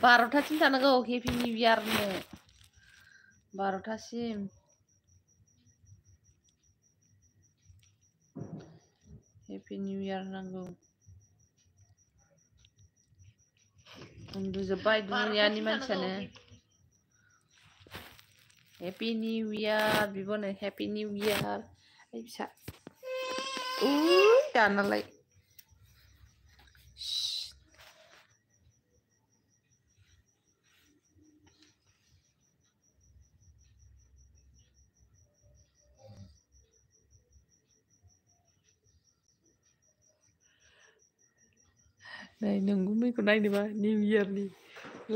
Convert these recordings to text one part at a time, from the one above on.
12타सिम थानांगौ happy new इयारनो 12타सिम हेपि निउ इयार नांगौ उन्दुजोब्बाय दुनियानि मानसियानो हेपि निउ इयार बिब'नो हेपि निउ इयार ओइ फिसा दानालाय नै नोंगौ मैखौ नायनोबा निउ इयारनि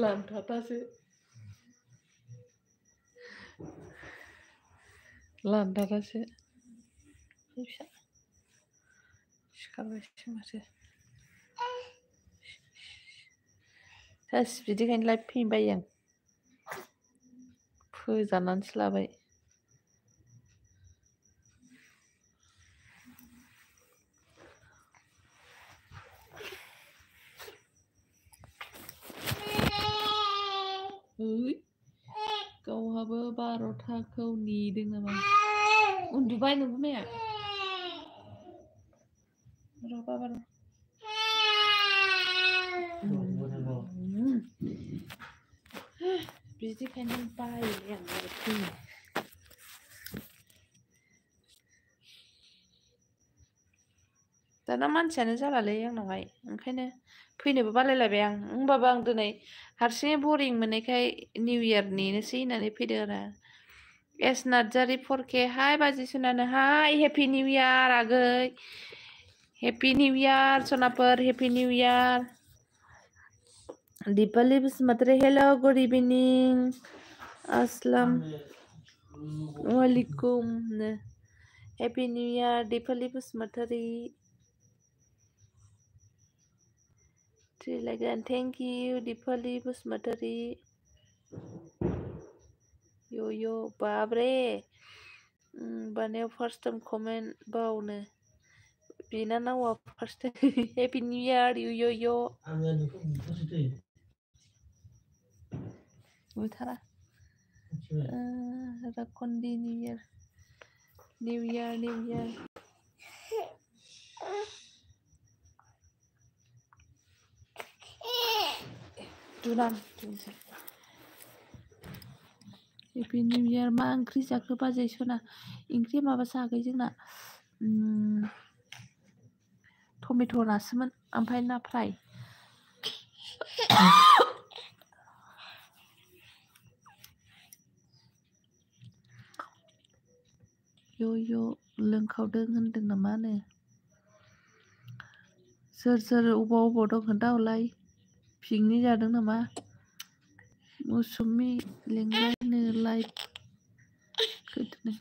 लानथाथासो लानथाथासो फिसा सिखारबायसो माथो सास बिदिखायनो लाइभ फैनो बायो आं फोजानानैसो लाबाय गावहाबो 12थाखौ नेदों नामा उन्दुबाय नों गुमाया र' बाबा र' बिदिखायनो बायो आं फैनो दाना मानसियानो जालालै आंनावहाय ओंखायनो फैनोबो बालायलायबाय आं होमबाबो आं दिनै हारसिङै बरिं मोननायखाय निउ इयार नेनोसै होननानै फैदों आरो एस नार्जारि 4K हाय बाजै सनानो हाय हेपि निउ इयार आगै हेपि निउ इयार सनाफोर happy new year Dipali Basumatary hello good evening अस्सलाम वालेकुम happy new year Dipali Basumatary Trilagan, thank you, Dipali Busmatari. Yo, babre. Bane first time comment baune. Bina na wa first time. Happy New Year, yo. Utara. Rakondi New Year. New Year. Duran. Happy New Year मा ओंख्रि जाखो बाजै सना ओंख्रि माबा जागै जोंना tomato' नासोमोन ओमफ्राय ना फ्राय यो लोंखावदों होनदों नामानो सोर अबाव दं खोन्थाहरलाय पिकनिक जादों नामा मौसुमि लेंलायनो लाइभ गोदोनो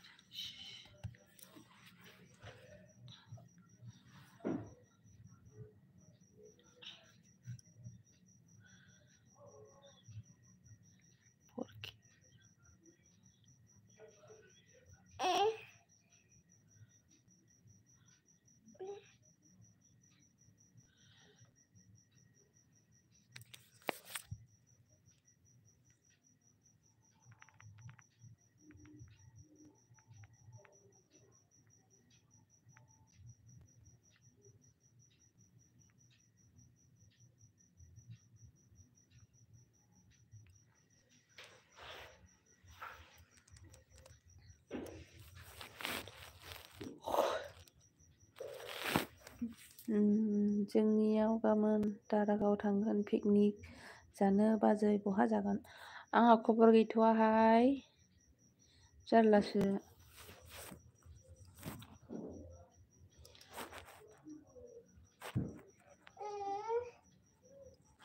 जोंनियाव गाबोन दारागाव थांगोन पिकनिक जानो बाजै बहा जागोन आंहा खबर गैथ'वाहाय जारलासो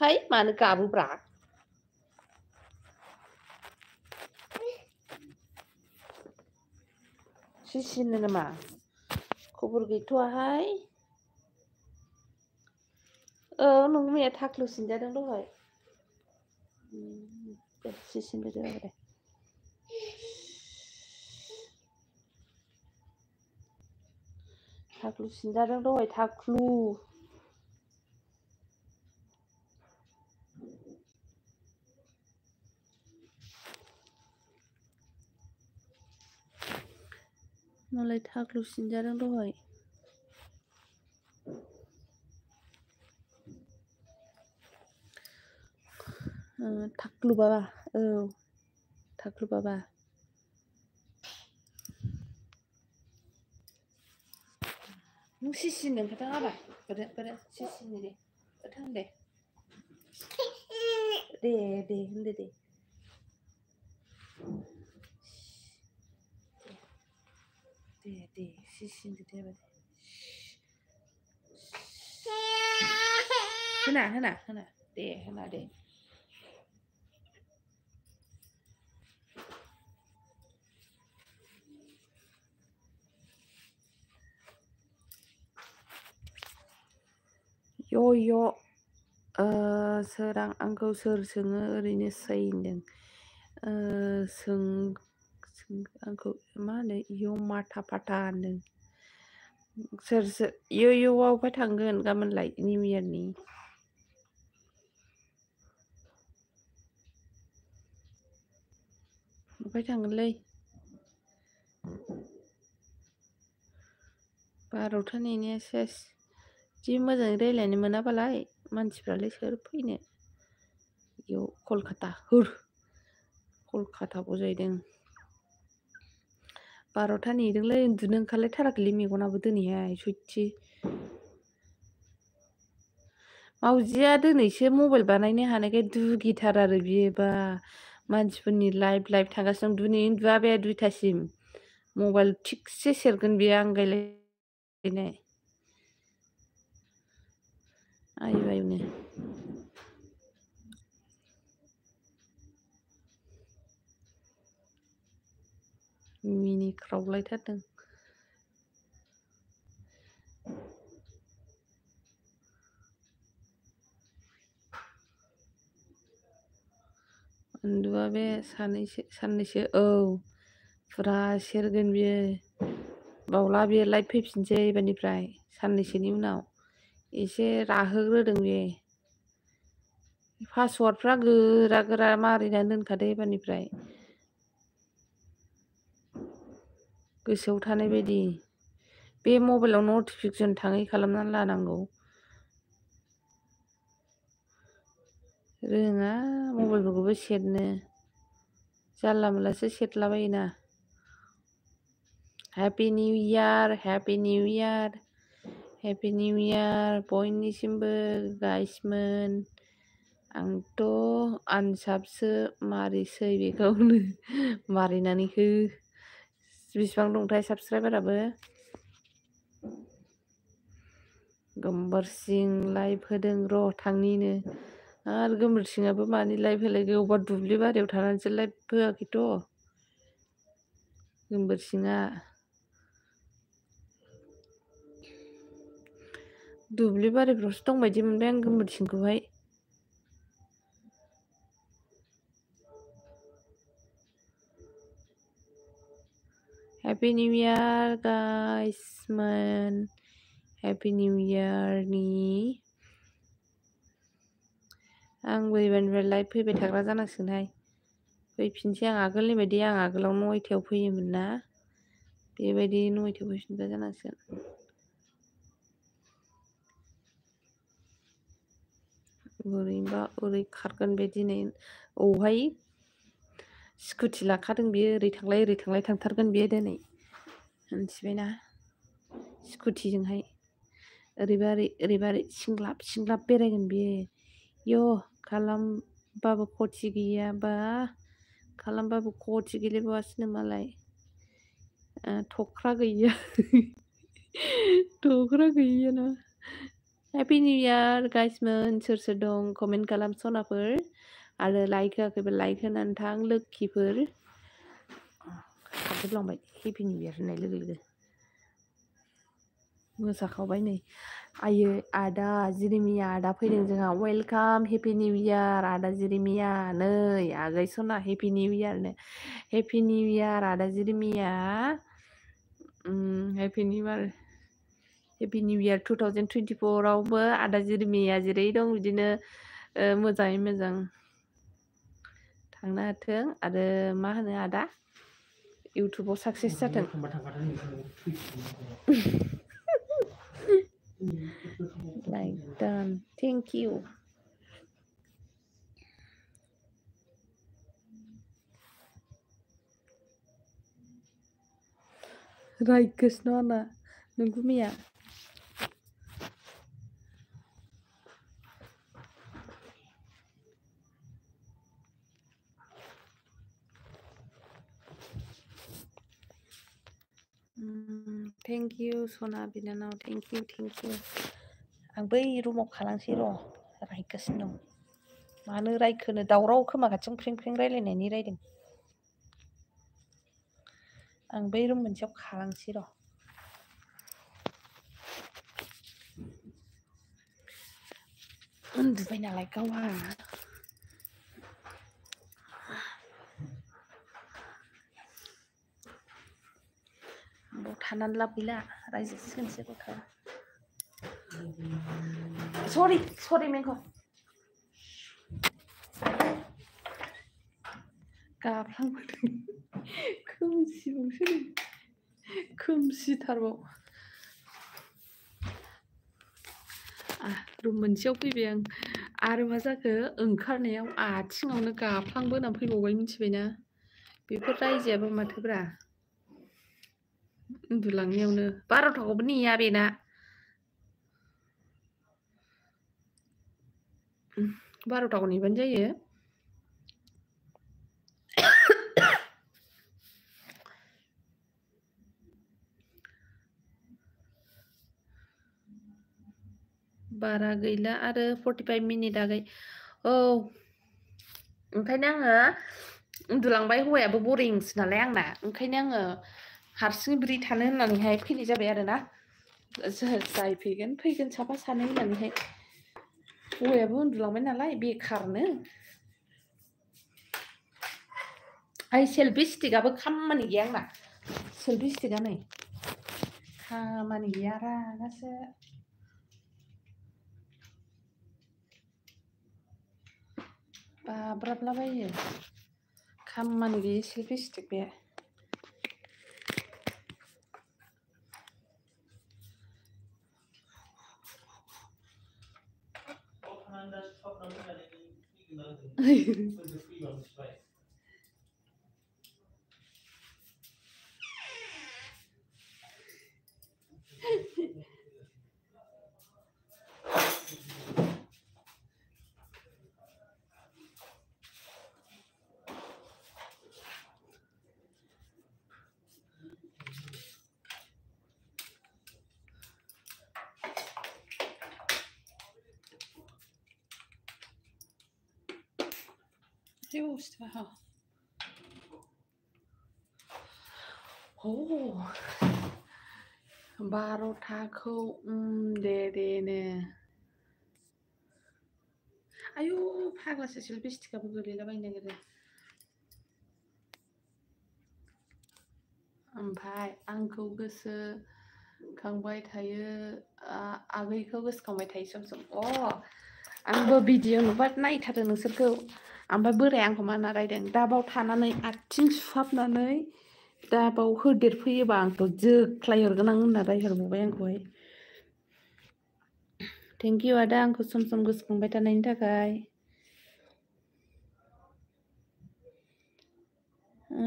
हाय मानो गाबोब्रा सिसिनो नामा खबर गैथ'वाहाय नों मैया थाख्लु सिनजादों दहाय सिसिनो जाबाय दे थाख्लु सिनजादों दहाय थाख्लु मालाय थाख्लु सिनजादों दहाय। थाख्लु बाबा औ थाख्लु बाबा। नों सिसिनो खोथा आबा बोरो सिसिनो दे खोथा होन दे। दे होनदो दे। दे सिसिनो दे एबार। होना दे होना दे। य' सोरां आंखौ सोर सोङो ओरैनोसै होनदों। सों आंखौ मा होनो इयाव माथा फाथा होनदों। सोर इय'आव अफाय थांगोन गाबोनलाय निउ इयारनि? अफाय थांगोनलै? 12था नेनाया सेस। जि मोजाङै रायज्लायनो मोनाबालाय मानसिफ्रालाय सोर फैनो। इयाव कलकाता कलकाता बजायदों। 12था नेदोंलै उन्दुनो ओंखारलायथाराखैलै मेगनाबो दिनैहाय सयथि। मावजिया दिनैसो मबाइल बानायनो हानायखाय दुगिथार आरो बियो बा मानसिफोरनि लाइभ थांगासिनो दं। दिनै उन्दुआ बे 2थासिम मबाइल थिगसे सेरगोन बेयो आंगायलायनाय। आयु आयुनो मिनिख्रावलायथारदों। उन्दुआ बे साननैसो औ फुरा सेरगोन बियो। बावला बियो लाइभ फैफिनसै एबारनिफ्राय साननैसोनि उनाव एसे राहोग्रोदों बे। पासवार्डफ्रा गोरा गोरा मारिनानै दोनखादो एबारनिफ्राय गोसोआव थानाय बायदि। बे मबाइलाव नटिफिकेसन थाङै खालामनानै लानांगौ। रोङा मबाइलफोरखौबो सेरनो जानला मोनलासो सेरलाबायोना। Happy new year happy new year happy new year बयनिसिमबो गाइसमोन। आंथ' आनसाबसो मारिसै बेखौनो मारिनानै हो। बेसिबां दंथाय साबसक्राइबाराबो? गोमबोरसिं लाइभ होदों र' थांनिनो। आरो गोमबोरसिंआबो मानि लाइभ होलायखो अबेबा दुब्लि बारियाव थानानैसो लाइभ होआखैथ'। गोमबोरसिङा दुब्लि बारिफ्रावसो दंबायदि मोनबाय आं गोमबोरसिंखौहाय। हेपि निउ इयार गाइसमोन। हेपि निउ इयारनि आंबो एबारनिफ्राय लाइभ फैबाय थाग्रा जानांसिगोनहाय। फैफिनसै आं आगोलनि बायदि आं आगोलाव 9थायाव फैयोमोन ना बेबायदि 9थायाव फैफिनग्रा जानांसिगोन। ओरैनोबा ओरै खारगोन बे दिनै औहाय स्कुटि लाखादों बेयो ओरै थांलाय थांथारगोन बेयो दिनै मिथिबायना स्कुटिजोंहाय ओरैबा ओरै सिंग्लाब बेरायगोन बेयो खालामबाबो खथि गैया बा खालामबाबो खथि गैलायबावासोनो मालाय थख्रा गैयिया थख्रा गैयियाना। हेपि निउ इयार गाइसमोन सोर सोर दं कमेन्ट खालाम सनाफोर आरो लाइक होआखैबा लाइक होनानै थां लोक्षिफोर। हाबजोबलांबाय हेपि निउ इयार होननाय लोगो लोगो मोसाखावबाय नै। आयै आदा जिरिमिया आदा फैदों जोंहा वेलकाम हेपि निउ इयार आदा जिरिमिया नै आगै सना हेपि निउ इयारनो हेपि निउ इयार आदा Jeremiah happy new year happy new year 2024आवबो आदा जिरिमिया जेरै दं बिदिनो मोजाङै मोजां थांनो हाथों आरो मा होनो आदा इउटुबाव साक्सेस जाथों। Like done thank you. Raikrishna आना नोंगौ मैया थेंक इउ सना बिनानाव थेंक इउ आं बै रुमाव खालांसै र' रायगासिनो दं मानो रायखोनो दावराव खोमा खाथियाव फ्रें फ्रें रायलायनायनि रायदों आं बै रुम मोनसेयाव खालांसै र' उन्दुबाय नालाय गावहा बाव थानानै लाब गैला रायजासिगोनसो गथ'आ सरि मेंख गाफ्लांबोदों खोमसिबावसो खोमसिथारबाव रुम मोनसेयाव फैबाय आं आरो मा जाखो ओंखारनायाव आथिङावनो गाफ्लांबोनानै फैबावबाय मिथिबायना बेफोर रायजायाबा माथोब्रा उन्दुलांनायावनो 12थाखौबो नेया बेना 12थाखौ नेबानो जायो बारा गैला आरो 45 मिनिट आगै औ ओंखायनो आङो उन्दुलांबाय हौवायाबो बरिंसो नालाय आंना ओंखायनो आङो हारसिं ब्रि थानो होननानैहाय फैनाय जाबाय आरोना जाय फैगोन साफा सानै होननानैहाय हौवायाबो उन्दुलांबाय नालाय बेखारनो आइ सेल्फि स्टिकआबो खामानि गैया आंना सेल्फि स्टिकआ नै खामानि गैया रागासो बाब्राबलाबायो खामानि गैयै सेल्फि स्टिक बे Just wow. Oh. 12थाखौ दे आयु फाग्लासो सेल्फि स्टिकआबो गोलैलाबायनो नागिरो ओमफ्राय आंखौ गोसोखांबाय थायो आगैखौ गोसोखांबाय थायो सम सम आंबो भिडिअ नुबा नायथारो नोंसोरखौ ओमफ्राय बोराय आंखौ माना रायदों दाबाव थानानै आथिं सुहाबनानै दाबाव होदेरफैयोबा आंखौ जोख्लाय हरगोन आं होनना रायहरबावबाय आंखौहाय थेंक इउ आदा आंखौ सम सम गोसोखांबाय थानायनि थाखाय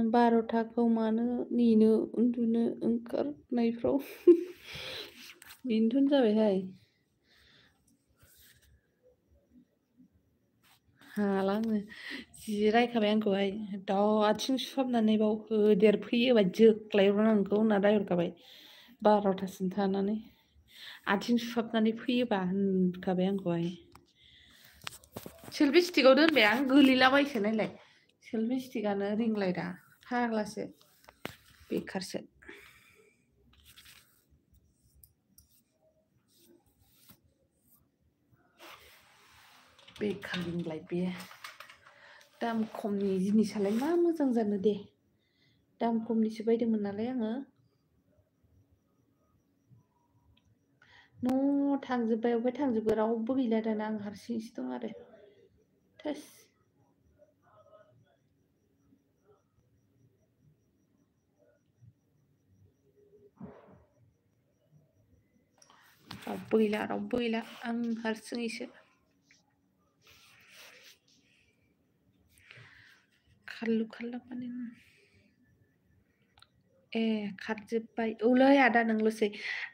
12थाखौ मानो नेनो उन्दुनो ओंखारनायफ्राव बेनोथ' जाबायहाय हाला आङो जि रायखाबाय आंखौहाय दाउ आथिं सुहाबनानै बाव होदेरफैयोबा जोख्लायहरगोन आंखौ होनना रायहरखाबाय 12थासिम थानानै आथिं सुहाबनानै फैयोबा होनखाबाय आंखौहाय सेल्फि स्टिकआव दोनबाय आं गोलैलाबायसो नायलाय सेल्फि स्टिकआनो रिं लाइटआ फाग्लासो बेखारसो बेखार रिं लाइट बे दाम खमनि जिनिसालाय मा मोजां जानो दे दाम खमनिसो बायदोंमोन नालाय आङो न' थांजोब्बाय अबेहाय थांजोबो रावबो गैला दाना आं हारसिंसो दं आरो थोस गैला रावबो गैला आं हारसिङैसो खारलु खारला माने ए खारजोब्बाय औलै आदा नोंल'सै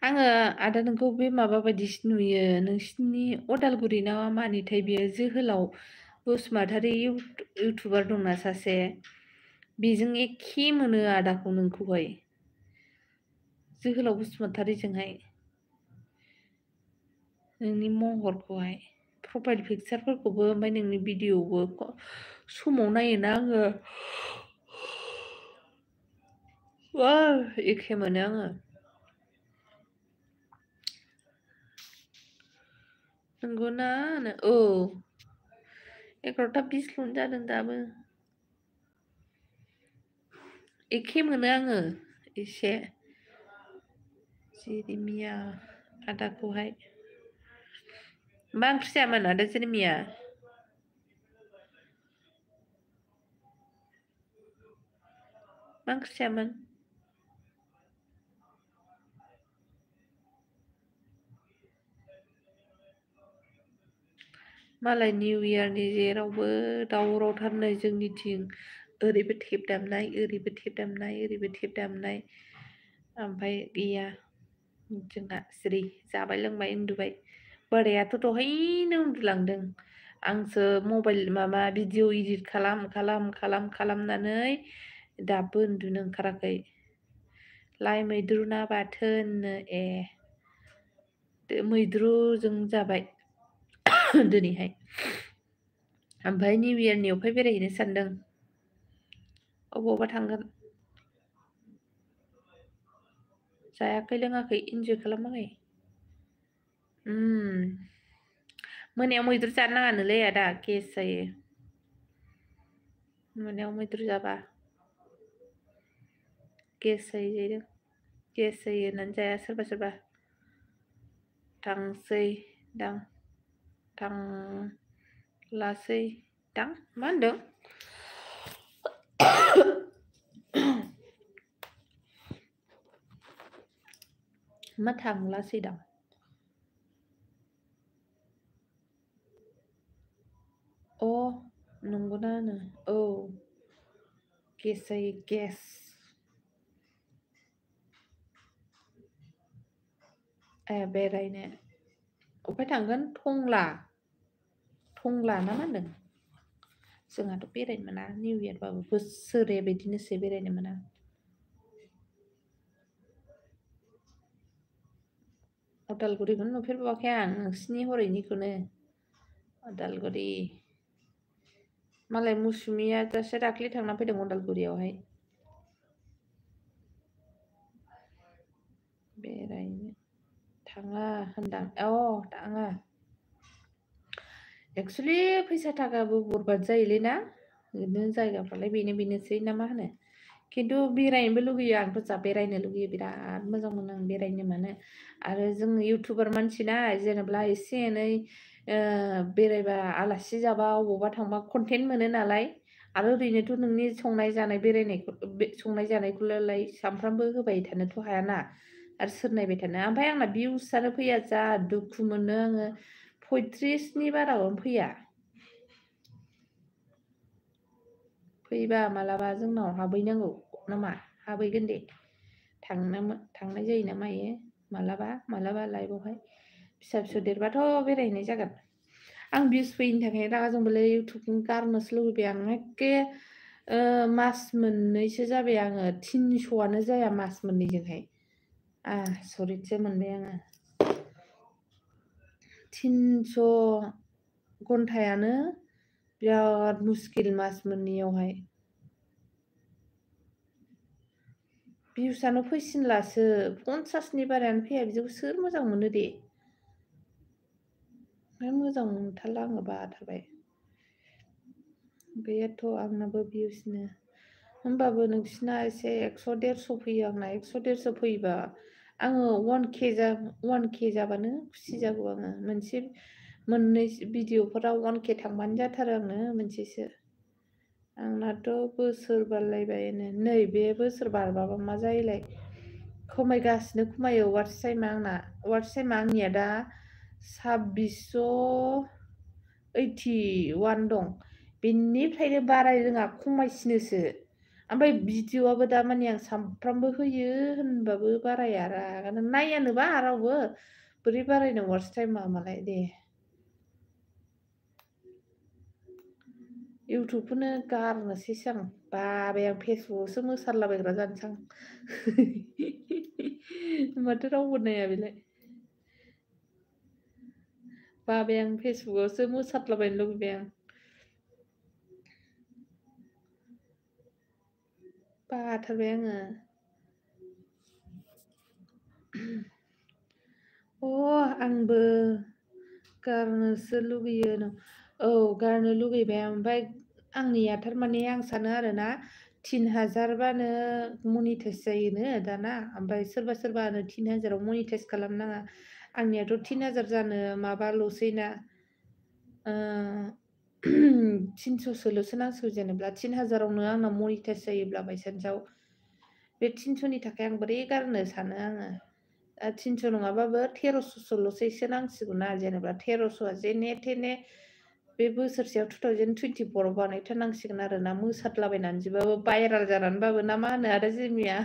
आङो आदा नोंखौ बे माबा बायदिसो नुयो नोंसिनि अदालगुरि ना मानिथाय बेयो जोहोलाव बसुमतारी इउटुबार दंना सासे बेजों एखे मोनो आदाखौ नोंखौहाय जोहोलाव बसुमतारीजोंहाय नोंनि महरखौहाय प्रफाइल पिकचारफोरखौबो ओमफ्राय नोंनि भिडिअ'बो समाव नायोना आङो एखे मोनो आङो नंगौना औ 11:20 जादों दाबो एखे मोनो आङो एसे जेरेमिया आदाखौहाय मा ओंख्रि जायामोन आदा जेरेमिया मा ओंख्रि जायामोन मालाय निउ इयारनि जेरावबो दावरावथारनो जोंनिथिं ओरैबो टेप दामनाय ओरैबो टेप दामनाय ओरैबो टेप दामनाय ओमफ्राय गैया जोंना सिरि जाबाय लोंबाय उन्दुबाय बोरायाथ' दहायनो उन्दुलांदों आंसो मबाइल माबा भिडिअ इडिट खालामनानै दाबो उन्दुनो ओंखाराखै लाइ मैद्रु ना बाथोननो ए मैद्रुजों जाबाय दिनैहाय ओमफ्राय निउ इयारनि अफाय बेरायहैनो सानदों अबावबा थांगोन जायाखै लोङाखै इन्जय खालामाखै मोनायाव मैद्रु जानो नाङानोलै आदा गेस जायो मोनायाव मैद्रु जाबा गेस जायो होननानै जाया सोरबा सोरबा थांसै दां थांलासै दां मा होनदों मा थांलासै दां अ नंगौना औ गेस जायो गेस बेरायनो अफाय थांगोन टंला ना मा होनदों जोंहाथ' बेरायनो मोना निउ इयारबाबो बोसोरे बिदिनोसै बेरायनो मोना उदालगुरिखौनो नुफेरबावाखै आं नोंसिनि हरैनिखौनो उदालगुरि मालाय मौसुमिया दाख्लै थांना फैदों उदालगुरियावहाय बेरायनो थाङा होनदां थाङा एक्सुलि फैसा थाखाबो बरबाद जायोलै ना बिदिनो जायगाफ्रालाय बेनोसै ना मा होनो खिन्थु बेरायनोबो लुगैयो आंथ' जा बेरायनो लुगैयो बिराद मोजां मोनो आं बेरायनो मानो आरो जों इउटुबार मानसि ना जेनेबा एसे एनै बेरायबा आलासि जाबा अबावबा थांबा कन्टेन्ट मोनो नालाय आरो ओरैनोथ' नोंनि संनाय जानायखौलाय सानफ्रामबो होबाय थानोथ' हायाना आरो सोर नायबाय थानो ओमफ्राय आंना भिउसआनो फैया जा दुखु मोनो आङो 35नि बाराबानो फैबा मालाबा जोंनाव हाबहैनांगौ नामा हाबहैगोन दे थांनाय जायो ना मायो मालाबा लाइभआवहाय फिसा देरबाथ' बेरायहैनाय जागोन आं भिउस फैयिनि थाखाय रागा जोंबायलै इउटुबखौ गारनोसो लुबैबाय आं एखे मास मोननैसो जाबाय आङो 300आनो जाया मास मोननैजोंहाय आसरितसो मोनबाय आङो 300 घन्टायानो बिराद मुस्किल मास मोननैयावहाय भिउसआनो फैसिनलासो 50नि बारायानो फैया बिदिखौ सोर मोजां मोनो दे मोजां मोनथारला आङो बाथारबाय गैयाथ' आंनाबो भिउसनो होमबाबो नोंसिना एसे 100-150 फैयो आंना 100-150 फैयोबा आङो 1K जाबानो खुसि जागौ आङो मोननै भिडिअफोराव 1K थांबानो जाथारो आंनो मोनसेसो आंनाथ' बोसोर बारलायबायानो नै बे बोसोर बारबाबा मा जायोलाय खमायगासिनो खमायो वाट्स टाइमा आंनिया दा 2681 दं बेनिफ्रायनो बाराय रोङा खमायसिनोसो ओमफ्राय भिडिअ'आबो दा माने आं सानफ्रामबो होयो होनबाबो बाराया रागानो नायानोबा रावबो बोरै बारायनो वाट्स टाइमा मालाय दे इउटुबखौनो गारनोसैसो आं बाबाय आं फेसबुकआवसो मोसारलाबायग्रा जानोसै आं माथो रावबो नाया बेलाय बाबाय आं फेसबुकआवसो मोसारलाबायनो लुगैबाय आं बाथारबाय आङो आंबो गारनोसो लुगैयो औ गारनो लुगैबाय ओमफ्राय आंनिया थारमाने आं सानो आरोना 3000 बानो मनिटाइज जायोनो दाना ओमफ्राय सोरबा सोरबानो 3000 आव मनिटाइज खालामनाङा आंनियाथ' 3000 जानो माबाल'सै ना 300सोल'सो नांसिगौ जेनेबा 3000आवनो आंना मनिटाइज जायोब्ला बायसान्सआव बे 300नि थाखाय आं बोरै गारनो सानो आङो 300 नङाबाबो 1300सोल'सो एसे नांसिगौ ना जेनेबा 1300आ जेने थेने बे बोसोरसेयाव 2024 बानायथारनांसिगोन आरो ना मोसादलाबायनानैबाबो भाइराल जानानैबाबो ना मा होनो आदा जेमिया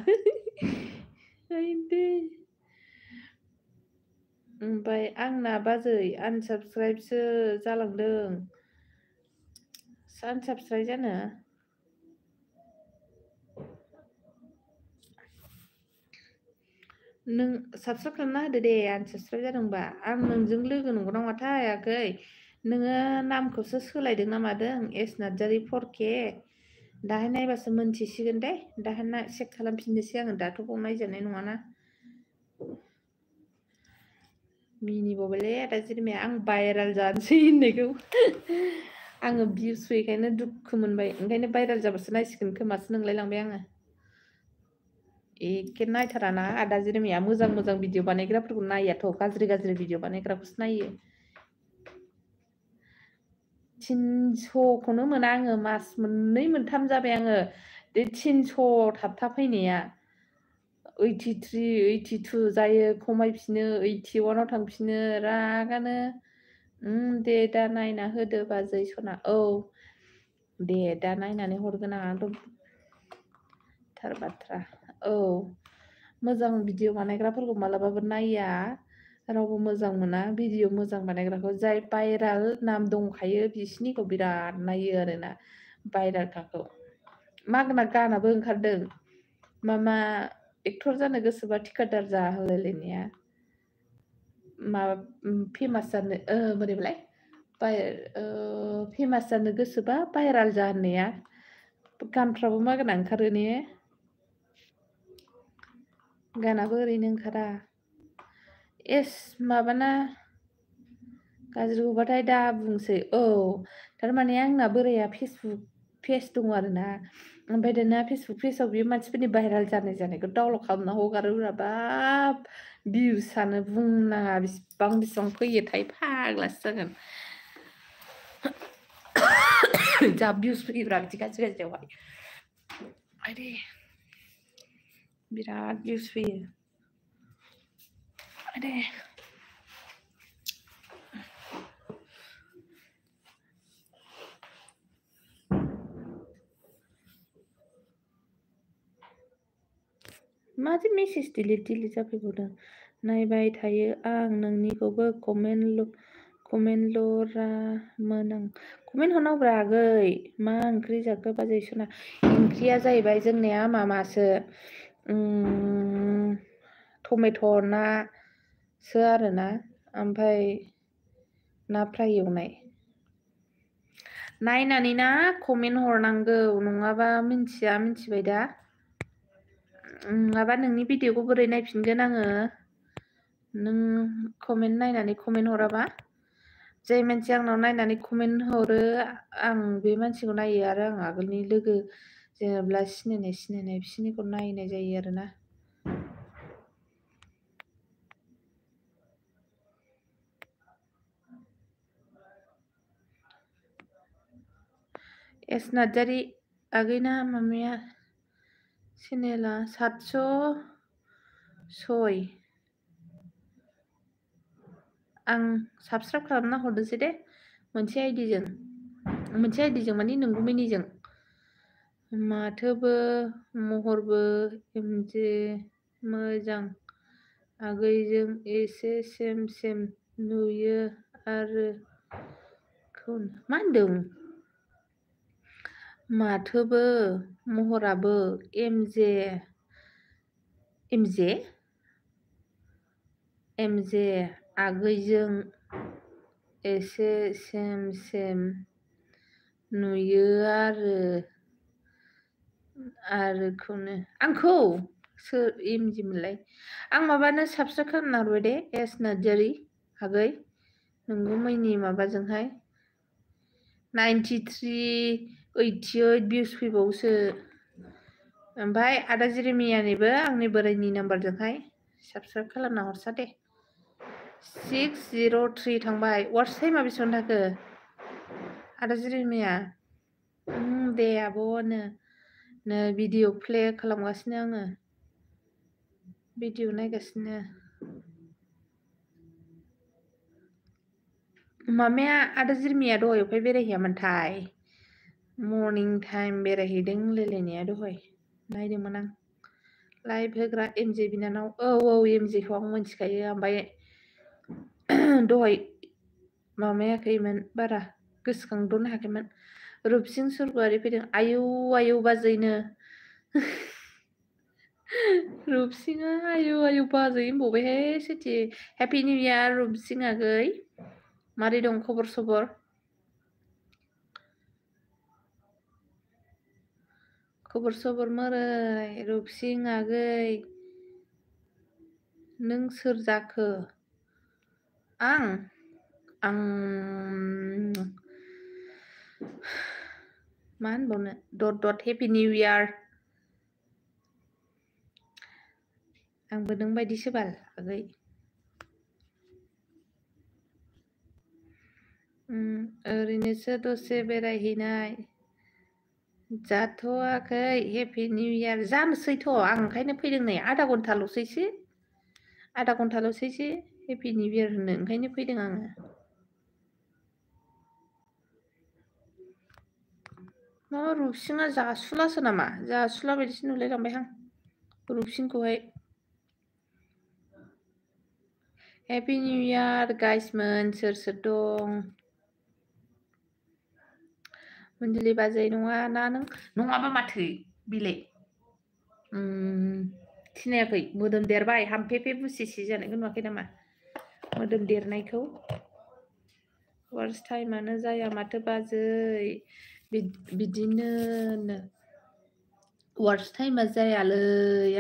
ओमफ्राय आंना बाजै आनसाबस्क्राइबसो जालांदों आनसाबस्क्राइब जानो नों साबस्क्राइब खालामना होदो दे आनसाबस्क्राइब जादोंबा आं नोंजों लोगो नंगौना नङाथाय आगै नोङो नामखौसो सोलायदों ना मादों एस नार्जारि 4K दाहाय नायबासो मोनथिसिगोन दे दाहाय चेक खालामफिननोसै आङो दाथ' बाव नायजानाय नङाना मिनिबावबायलै आदा जेरिमाया आं भाइराल जानोसै होननायखौ आङो भिउस फैयैखायनो दुखु मोनबाय ओंखायनो भाइराल जाबासो नायसिगोन खोमासो नंलायलांबाय आङो एखे नायथाराना आदा जेरेमिया मोजां मोजां भिडिअ बानायग्राफोरखौ नायाथ' गाज्रि गाज्रि भिडिअ बानायग्राखौसो नायो 300खौनो मोना आङो मास मोननै मोनथाम जाबाय आङो बे 300 थाबथाफैनाया 83 82 जायो खमायफिनो 81आव थांफिनो रागानो दे दा नायना होदो बाजै सना औ दे दा नायनानै हरगोन आंथ' थार बाथ्रा औ मोजां भिडिअ बानायग्राफोरखौ मालाबाबो नाया रावबो मोजां मोना भिडिअ मोजां बानायग्राखौ जाय भाइराल नाम दंखायो बिसिनिखौ बिराद नायो आरोना भाइरेलखाखौ मागना गानाबो ओंखारदों मामा एक्टर जानो गोसोबा थिखादार जा होलायलायनाया माबा फेमास जानो बोरैबालाय फेमास जानो गोसोबा भाइराल जा होननाया गानफ्राबो मागना ओंखारो ने गानाबो ओरैनो ओंखारा एस माबाना गाज्रिखौबाथाय दा बुंसै औ थारमाने आंना बोराया फेसबुक पेज दङ आरोना ओमफ्राय दाना फेसबुक पेजाव बियो मानसिफोरनि भाइराल जानायखौ डाउनलड खालामना हगारोब्रा बाब भिउसआनो बुंनाङा बेसेबां फैयोथाय फाग्लासो जागोन जा भिउस फैयोब्रा बिदि गाज्रि गाज्रियावहाय आरे बिराद भिउस फैयो आरे माथो मेसेज डिलिट जाफैबावदों नायबाय थायो आं नोंनिखौबो कमेन्टल'रामोन आं कमेन्ट हरनांगौब्रा आगै मा ओंख्रि जाखो बाजै सना ओंख्रिया जाहैबाय जोंनिया मामासो टमेट' नासो आरोना ओमफ्राय ना फ्राय एवनाय नायनानै ना कमेन्ट हरनांगौ नङाबा मिथिबाय दा नङाबा नोंनि भिडिअखौ बोरै नायफिनगोन आङो नों कमेन्ट नायनानै कमेन्ट हराबा जाय मानसिया आंनाव नायनानै कमेन्ट हरो आं बे मानसिखौ नायो आरो आं आगोलनि लोगो जेनेबा सिनायनाय बिसोरनिखौ नायनाय जायो आरोना एस नार्जारि आगैना मामाया चेनेला 700 सय आं साबस्क्राइब खालामना हरदोंसै दे मोनसे आइडिजों माने नोंगुमैनिजों माथोबो महरबो एमजे मोजां आगैजों एसे सेम नुयो आरो मा होनदों माथोबो महराबो एमजे आगैजों एसे सेम नुयो आरोखौनो आंखौ सोर एमजे मोनलाय आं माबानो साबस्क्राइब खालामना हरबाय दे एस नार्जारि आगै नोंगुमैनि माबाजोंहाय 93 88 भिउस फैबावोसो ओमफ्राय आदा जेरेमियानिबो आंनि बोराइनि नाम्बारजोंहाय साबस्क्राइब खालामना हरसा दे 603 थांबाय वाट्स टाइमा बेसेबां थाखो आदा जेरेमिया दे आब'नो नै भिडिअ प्ले खालामगासिनो आङो भिडिअ नायगासिनो मामाया आदा जेरेमिया दहाय अफाय बेरायहैयामोनथाय मर्निं टाइम बेरायहैदों होनलायलायनाया दहाय नायदोंमोन आं लाइभ होग्रा एमजे बिनानाव औ एमजेखौ आं मिथिखायो ओमफ्राय दहाय मामायाखैमोन बारा गोसोखांद'नो हायाखैमोन रुपसिं सरगयारि फैदों आयौ बाजैनो रुपसिङा आयौ बाजै होनबावबायहाय सेथि हेपि निउ इयार रुपसिं आगै मारै दं खबर सबर मोरै रुपसिं आगै नों सोर जाखो आं मा होनबावनो डट हेपि निउ इयार आंबो नों बायदिसो बाल आगै ओरैनोसो दसे बेरायहैनाय जाथ'वाखै हेपि निउ इयार जानोसैथ' आं ओंखायनो फैदों नै आधा घन्टाल'सैसो हेपि निउ इयार होनो ओंखायनो फैदों आङो मा रुपसिङा जासुलासो नामा जासुला बायदिसो नुलायलांबायहां रुपसिंखौहाय हेपि निउ इयार गाइसमोन सोर दं अनजलि बाजै नङा ना नों नङाबा माथो बिलाइ सिनायाखै मोदोम देरबाय हामफेफे बुसिसि जानायखौ नुवाखै नामा मोदोम देरनायखौ वार्स टाइमानो जाया माथो बाजै बिदिनो वार्स टाइमा जायालै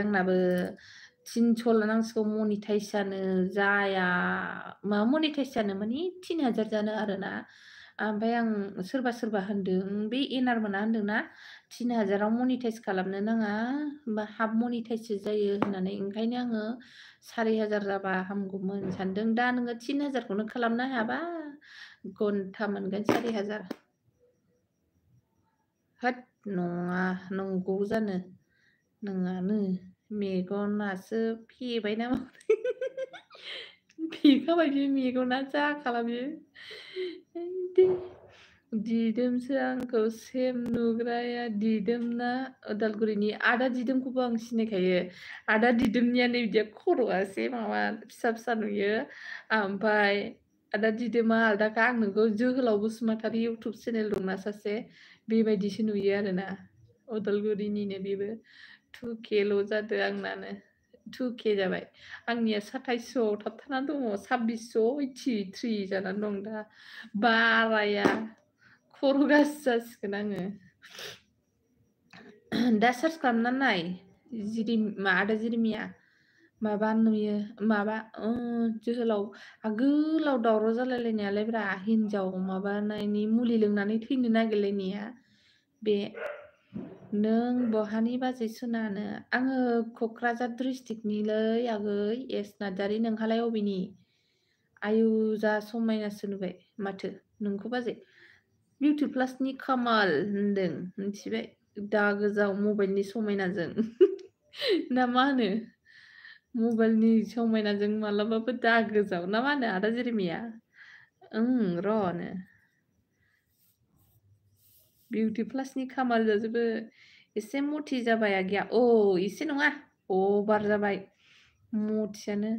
आंनाबो 300 नांसिगौ मनिटाइज जानो जाया मा मनिटाइज जानो माने 3000 जानो आरोना ओमफ्राय आं सोरबा होनदों बे एनार मोना होनदोंना 3000आव मनिटाइज खालामनो नाङा होमबा हाफ मनिटाइजसो जायो होननानै ओंखायनो आङो 4000 जाबा हामगौमोन सानदों दा नोङो 3000खौनो खालामनो हायाबा घन्टा मोनगोन 4000 होद नङा नंगौ जानो नङानो मेगनासो फेबाय नामा फेखाबाय बे मेगना जाखाला बे दिदोमसो आंखौ सेम नुग्राया दिदोमना उदालगुरिनि आदा दिदोमखौबो आं सिनायखायो आदा दिदोमनियानो बिदिया खर'आसे माबा फिसा नुयो ओमफ्राय आदा दिदोमा आलदाखा आं नोंखौ जोहोलाव बसुमतारी इउटुब चेनेल दंना सासे बेबायदिसो नुयो आरोना उदालगुरिनिनो बेबो 2Kल' जादों आंनानो 2K जाबाय आंनिया 2700 थाबथाना दङ 2683 जानानै दं दा बाराया खर' गाज्रि जासिगोन आङो दा सार्च खालामनानै नाय आदा जिरिमिया माबा नुयो माबा जोहोलाव आगोलाव दावराव जालायलायनायालाय ब्रा हिनजाव माबानायनि मुलि लोंनानै थैनो नागिरलायनाया बे नों बहानि बाजै सुनानो आङो क'क्राझार डिस्ट्रिक्टनिलै आगै एस नार्जारि नोंहालाय अबेनि आयु जा समायनासो नुबाय माथो नोंखौ बाजै बिउटि प्लासनि कामाल होनदों मिथिबाय दा गोजाव मबाइलनि समायनाजों ना मा होनो मबाइलनि समायनाजों मालाबाबो दागोजाव ना मा होनो आदा जेरेमिया? र'नो बिउटि प्लासनि खामाल जाजोबो। एसे मथि जाबाय आगैया। एसे नङा अभार जाबाय मथियानो।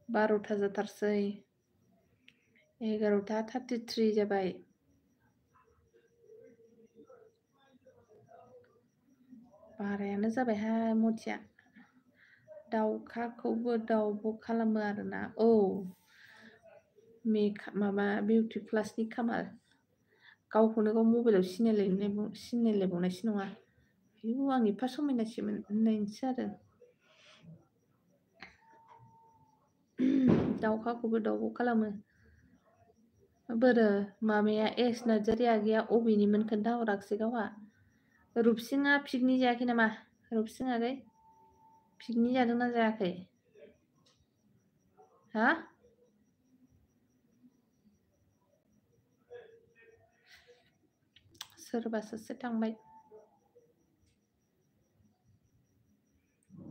12था जाथारसै। 11था 33 जाबाय। बारायानो जाबायहाय मथिया। दाउखाखौबो दाउब' खालामो आरोना। माबा बिउटि प्लासनि खामाल। गावखौनो गाव मबाइलाव सिनायलायबावनायसो नङा। आयु आं एफा समायनासिमोन होननायसो जादों। दाउखाखौबो दाउब' खालामो। बोरो माबाया एस नार्जारि आगैया अबेनिमोन खोन्थाहराखिसै गावहा। रुपसिङा पिकनिक जायाखै नामा? रुपसिं आगै पिकनिक जादोंना जायाखै? हा? सोरबा सासे थांबाय।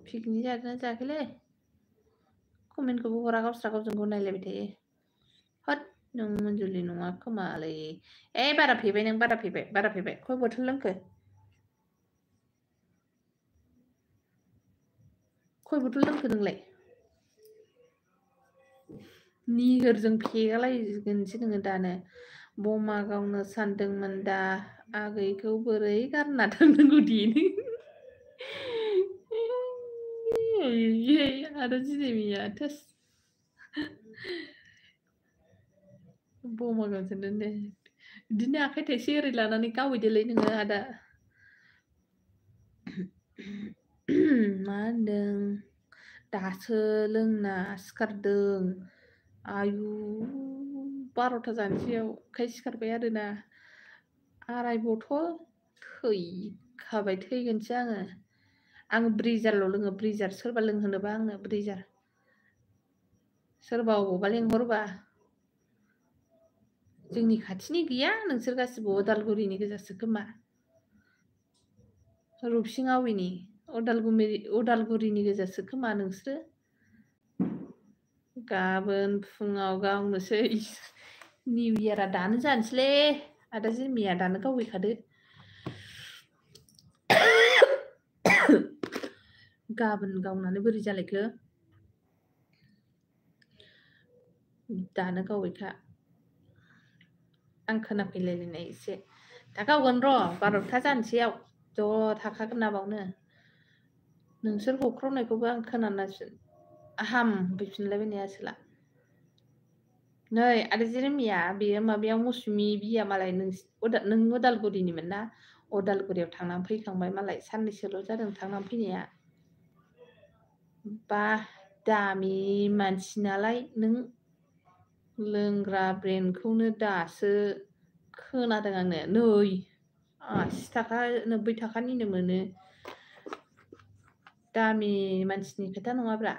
पिकनिक जादोंना जायाखैलै? कमेन्टखौबो हरा गावस्रा गावजों गाव नायलायबाय थायो। हद नों मन्जुलि नङा खोमालै। बारा फेबाय नों बारा फेबाय। खय बथल लोंखो? खय बथल लोंखो नोंलाय? निहोरजों फेगालायगोनसो नोङो दानो। बमा गावनो सानदोंमोन दा आगैखौ बोरै गारना थांनांगौ देनो। आदा जिनेमिया थोस। बमा गावनो सानदों दे। बिदिनो आखाइ थाइसे ओरै लानानै गावहैदोलै नोङो आदा। मा होनदों? दासो लोंना सिखारदों। आयु 12था जानोसैयाव ओंखाय सिखारबाय आरोना। 2.5 बथल थैखाबाय थैगोनसो आङो। आं ब्रिजारल' लोङो ब्रिजार। सोरबा लोंहोनोबा आंनो ब्रिजार। सोरबा अबावबा लेंहरबा। जोंनि खाथिनि गैया नोंसोर गासिबो अदालगुरिनि गोजासो खोमा। रुपसिङा अबेनि? अदालगुरिनि गोजासो खोमा नोंसोरो। गाबोन फुङाव गावनोसै। निउ इयारा दानो जानोसैलै आदा जिरमिया दानो गावहैखादो। गाबोन गावनानै बोरै जालायखो? दानो गावहैखा। आं खोनाफैलायलायनाय एसे। दा गावगोन र' 12था जानोसैयाव ज' थाखागोन ना बावनो। नोंसोर होख्रावनायखौबो आं खोनानासो हामफैफिनलायबाय नै आसोला। नै आदा जेरेमिया बेयो माबायाव मौसुमि बिया मालाय नों अदालगुरिनिमोन ना? अदालगुरियाव थांनानै फैखांबाय मालाय साननैसोल' जादों थांनानै फैनाया। बा दामि मानसि नालाय नों लोंग्रा ब्रेन्डखौनो दासो खोनादों आङो। नै 80 थाखा 90 थाखानिनो मोनो। दामि मानसिनि खोथा नङाब्रा।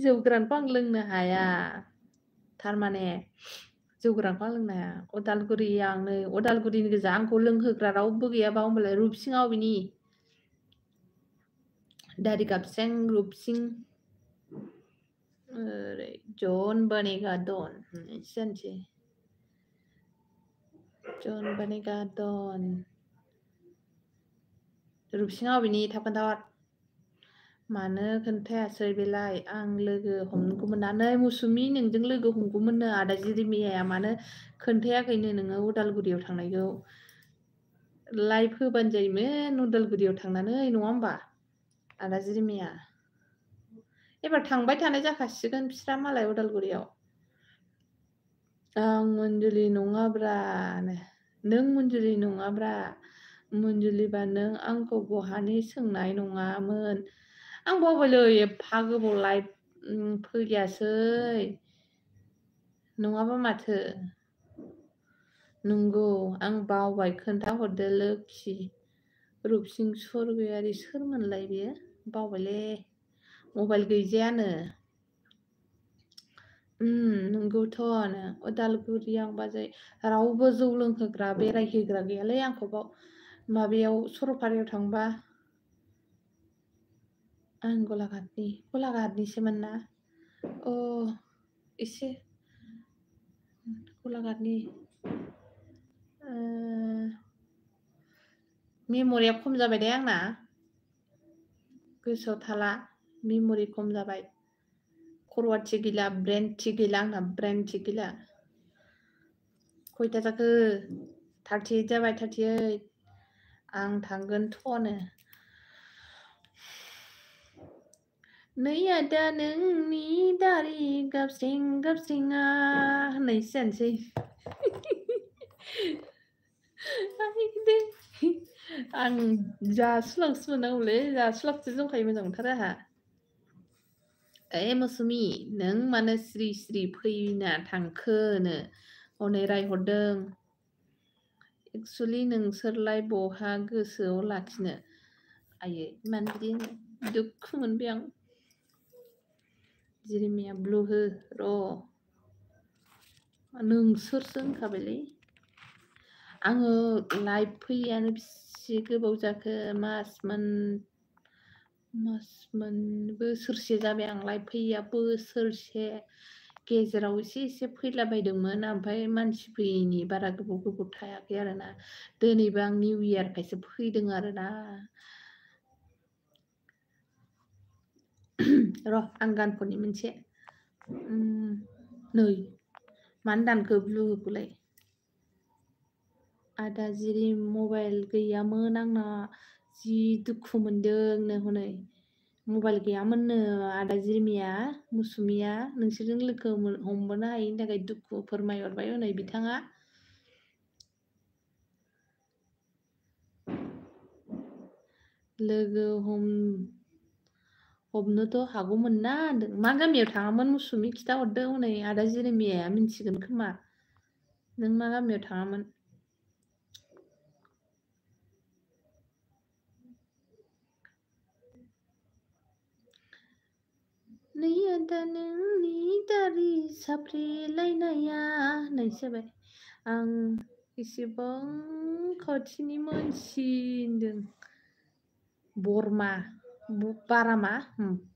जौ गोरानखौ आं लोंनो हाया। थारमाने जौ गोरानखौ आं लोंनो हाया। नै अदालगुरिनि गोजा आंखौ लोंहोग्रा रावबो गैयाबा होमबालाय रुपसिङा अबेनि? दाढ़ी गाबस्रें रुपसिं ओरै जन बनेगा डन होननायसो जानोसै। जन बनेगा डन। रुपसिङा अबेनि थाब खोन्थाहर। मानो खोन्थायासै बेलाय आं लोगो हमगौमोन ना। नै मौसुमि नोंजों लोगो हमगौमोननो आदा जिरिमियाया मानो खोन्थायाखैनो नोङो अदालगुरियाव थांनायखौ। लाइभ होबानो जायोमोन उदालगुरियाव थांनानै नङा होमबा आदा जिरिमिया। एबार थांबाय थानाय जाखासिगोन बिस्रा मालाय उदालगुरियाव। आं मन्जुलि नङाब्रा नों मन्जुलि नङाब्रा। मन्जुलिबा नों आंखौ बहानि सोंनाय नङामोन। आं बावबायलै एफा गोबाव लाइभ फैयासै। नङाबा माथो। नंगौ आं बावबाय खोन्थाहरदो लोक्षि। रुपसिं सर्गयारि सोरमोनलाय बेयो बावबायलै। मबाइल गैजायानो। नंगौथ' अदालगुरियाव बाजै रावबो जौ लोंहोग्रा बेरायहोग्रा गैयालै आंखौ बाव माबायाव सरलपारायाव थांबा आं गलाघाटनिसोमोन ना एसे गलाघाटनि मेम'रिया खम जाबाय दे आंना गोसोआव थाला मेम'रि खम जाबाय खर'आ थिग गैला ब्रेन थिग गैला आंना ब्रेन थिग गैला खयथा जाखो 38 जाबाय 38 आं थांगोनथ'नो नै आदा नोंनि दारि गाबस्रिं गाबस्रिङा होननायसो जानोसै आं जासुलांसो मोननांगौलै जासुलांसो जंखायो मोजां मोनथारो आंहा मौसुमि नों मानो स्रि स्रि फैना थांखोनो हनै रायहरदों एक्सुवेलि नोंसोरलाय बहा गोसोआव लाखिनो आयै मानो बिदि दुखु मोनबाय आं जिरिमिया ब्लु हो र' नोंसोरसो होनखाबायलै आङो लाइभ फैयानो बेसे गोबाव जाखो मास बोसोरसे जाबाय आं लाइभ फैया बोसोरसे गेजेराव एसे फैलाबायदोंमोन ओमफ्राय मानसि फैयैनि बारा गोबाव थायाखै आरोना दिनैबो आं निउ इयारखायसो फैदों आरोना र' आं गान खननि मोनसे नै मानो दानखो ब्लुखौलाय आदा जिरि मबाइल गैयामोन आंना जि दुखु मोनदोंनो हनै मबाइल गैयामोननो आदा जिरिमिया मौसुमिया नोंसोरजों लोगो हमबोनो हायैनि थाखाय दुखु फोरमायहरबाय हनै बिथाङा लोगो हमनोथ' हागौमोन ना होनदों मा गामियाव थाङामोन मौसुमि खिथाहरदो हनै आदा जिरिमिया मिन्थिगोन खोमा नों मा गामियाव थाङामोन नै आदा नोंनि दारि साफ्रेलायनाया होननायसो जाबाय आं एसेबां खाथिनि मानसि होनदों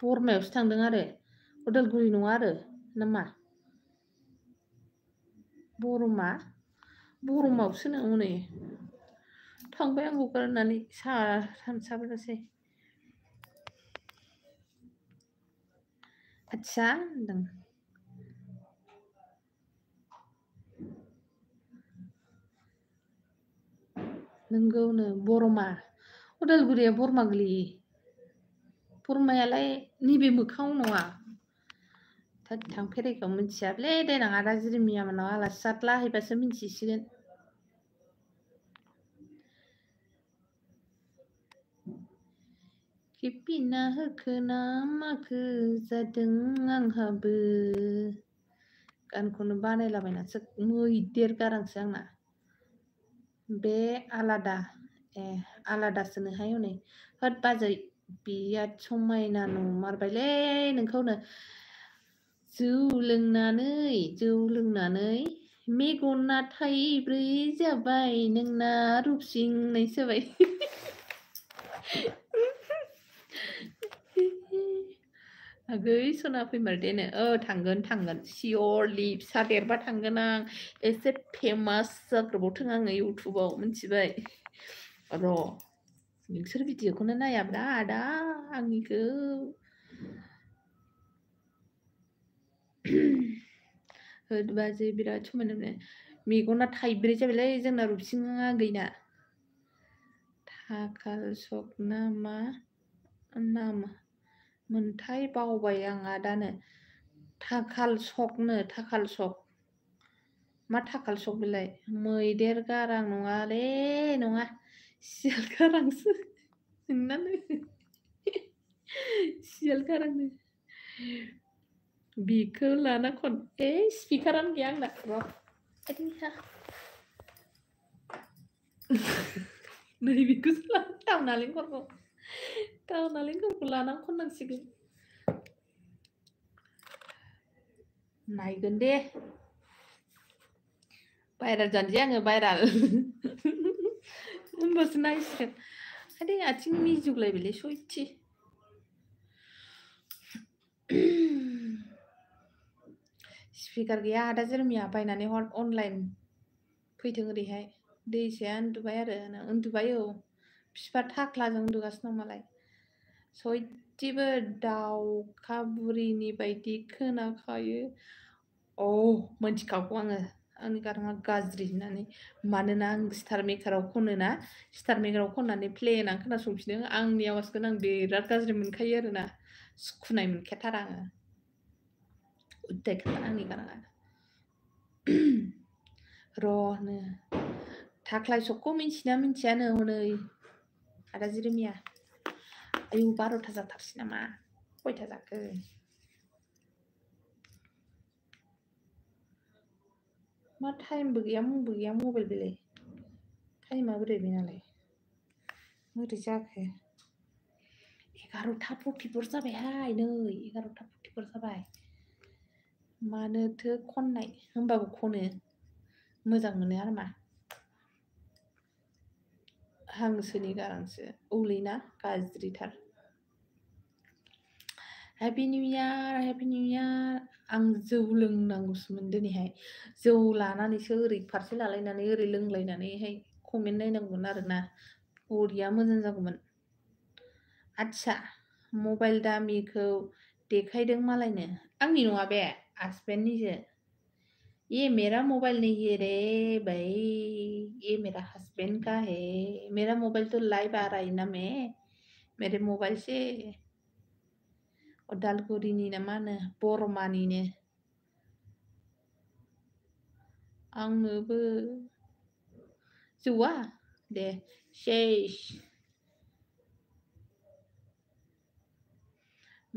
बरमायावसो थांदों आरो उदालगुरि नङा आरो नामा बरमावसो नो हनै थांबाय आंखौ गारनानै साब्रैसै आदसा होनदों नोंगौनो बरमा उदालगुरिया बरमा गोलैयो बरमायालाय नैबे मोखाङाव नङा थांफेरैखौ मिथियाब्ले देनां आदा जिरिमिया मोनाव आलासि जाद्लाहैबासो मिथिसिगोन खेबफिनना होखो ना माखो जादों आंहाबो गानखौनो बानायलाबायनासो मैदेर गारांसो आंना बे आलादासोनोहाय हनै होद बाजै बिराद समायना नुमारबायलै नोंखौनो जौ लोंनानै मेगना थाइब्रै जाबाय नोंना रुपसिं होननायसो जाबाय आगै सना फैमारदेनो थांगोन सियरलि फिसा देरबा थांगोन आं एसे फेमास जाग्रोबावथों आङो इउटुबाव मिथिबाय र' नोंसोर भिडिअखौनो नायाब्रा आदा आंनिखौ होद बाजै बिराद समायना मेगना थाइब्रै जाबायलै जोंना रुपसिङा गैना थाखाल सक ना मा नाम मोनथाय बावबाय आं आदानो थाखाल सक मा थाखाल सक बेलाय मैदेर गारां नङालै नङा सियाल गारांसो नोंनानो सियाल गारांनो बिखौ लाना खन स्पिकारानो गैया आंना र' नैबेखौसो दाउ नालेंखरखौ लानानै खननांसिगोन नायगोन दे भाइरेल जानोसै आङो भाइरेल होमबासो नायसिगोन आदै आथिं मिजुलायबायलै सयथि स्पिकार गैया आदा जेरमिया बायनानै हर अनलाइन फैथों ओरैहाय दैसाया उन्दुबाय आरो उन्दुबाय औ बिफा थाख्लाजों उन्दुगासिनो दं मालाय सयथिबो दाउखा बुरिनि बायदि खोनाखायो मोनथिखागौ आङो आंनि गाराङा गाज्रि होननानै मानोना आं स्टार मेकारआव खनोना स्टार मेकारआव खननानै प्ले होनानै खोनासंफिनो आंनि आवाजखौनो आं बिराद गाज्रि मोनखायो आरोना सुखुनाय मोनखाथारा आङो उद्दायखाथार आंनि गाराङा र'नो थाख्लाय सकखौ मिन्थिना मिन्थियानो हनै आदा जिरोमिया आयु 12था जाथारसै नामा खयथा जाखो मा टाइमबो गैया मुंबो गैया मबाइल बेलाय टाइमा बोरै बेनालाय बोरै जाखो 11था 44 जाबायहाय नै 11था 44 जाबाय मानोथो खननाय होमबाबो खनो मोजां मोनो आरो मा हांसोनि गारांसो औलैना गाज्रिथार हेपि निउ इयार आं जौ लोंनांगौसोमोन दिनैहाय जौ लानानैसो ओरै फारसे लालायनानै ओरै लोंलायनानैहाय कमेन्ट नायनांगौमोन आरोना बरिया मोजां जागौमोन आदसा मबाइल दामिखौ देखायदों मालायनो आंनि नङा बे हासबेन्डनिसो ये मेरा मोबाइल नहीं है रे भाई ये मेरा हस्बैंड का है मेरा मोबाइल तो लाइव आ रहा है ना मैं मेरे मोबाइल से उदालगुरिनि ना मा होनो बरमानिनो आंनोबो जौआ दे सेस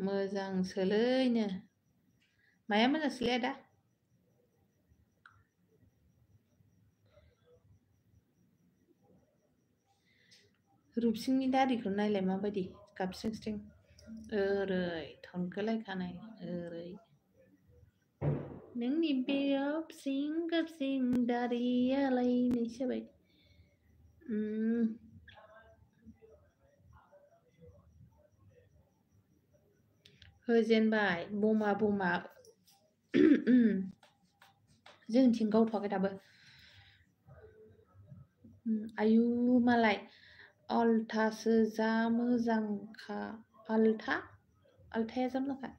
मोजांसोलैनो माया मोजांसोलै आदा रुपसिंनि दारिखौ नायलाय माबायदि गाबस्रिं ओरै थनखोलायखानाय ओरै नोंनि बे गाबसिं दारियालाय नैसो जाबाय होजेनबाय बमा जोंथिं गावथ'वाखै दाबो आयु मालाय आल्थासो जा मोजांखा आल्थाया जा मोजांखा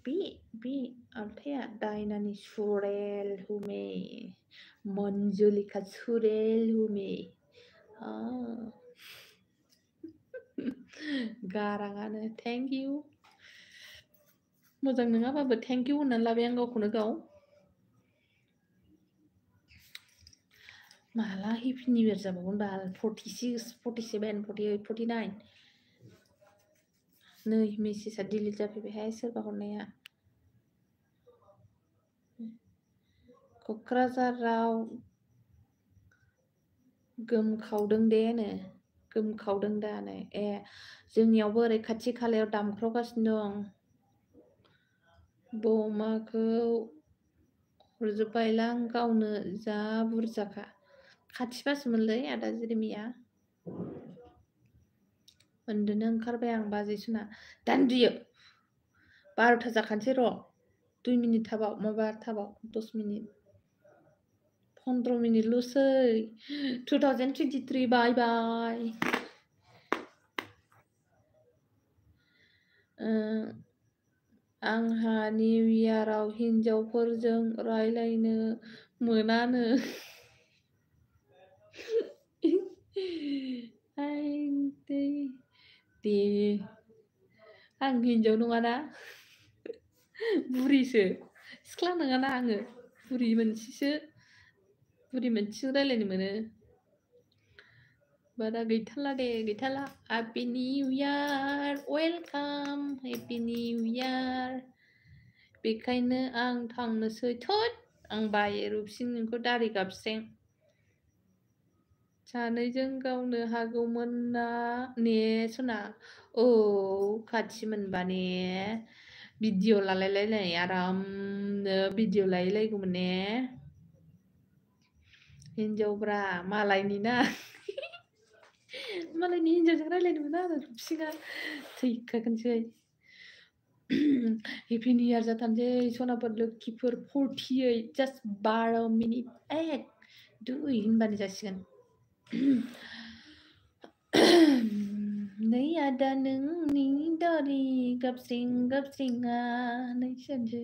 बियो बे आल्थाया दायनानि सुरेल हुमे मन्जुलिका सुरेल हुमे गाराङानो थेंक इउ मोजां नङाबाबो थेंक इउ होननानै लाबाय आं गावखौनो गाव माला हेपि निउ इयार जाबावगोन बाल 46 47 48 49 नै मेसेजआ डिलिट जाफैबायहाय सोरबा हरनाया क'क्राझाराव गोमखावदों दानो ए जोंनियावबो ओरै खाथि खालायाव दामख्रावगासिनो दं बमाखौ हरजोब्बायलां गावनो जा बुरजाखा खाथिबासोमोनलै आदा जिरिमिया उन्दुनो ओंखारबाय आं बाजै सना दान्दुयो 12था जाखानोसै र' 2 मिनिट थाबाव 10 मिनिट 15 मिनिटल'सै 2023 बाय बाय आंहा निउ इयाराव हिन्जावफोरजों रायलायनो मोनानो दे आं हिन्जाव नङाना बुरिसो सिख्ला नङाना आङो बुरि मोनसेसो रायलायनो मोनो बारा गैथारला happy new year welcome happy new year बेखायनो आं थांनोसै थोद आं बायो रुपसिं नोंखौ दारि गाबस्रें सानैजों गावनो हागौमोन ना ने सना औ खाथि मोनबा ने भिडिअ लालायलायनाय आरामनो भिडिअ लायलायगौमोन ने हिनजावफ्रा मालायनि ना मालायनि हिनजावजों रायलायनो मोना आरो रुपसिङा थैखागोनसै हेपि निउ इयार जाथारनोसै सनाफोर लोखिफोर 48 जास्ट 12 मिनिट 1 2 होनबानो जासिगोन नै आदा नोंनि दारि गाबस्रिं गाबस्रिङा नै सोनसै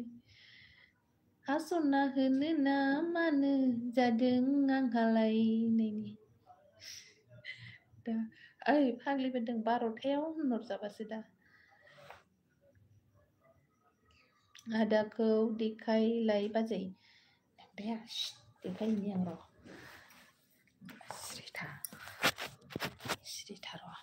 हास'ना होनो ना मानो जादों आंहालाय नैनि दा ओइ फाग्लिबोदों 12थायाव होनहरजाबासो दा आदाखौ देखायलाय बाजै देखाया देखायहैनि आं र' सिरिथा र'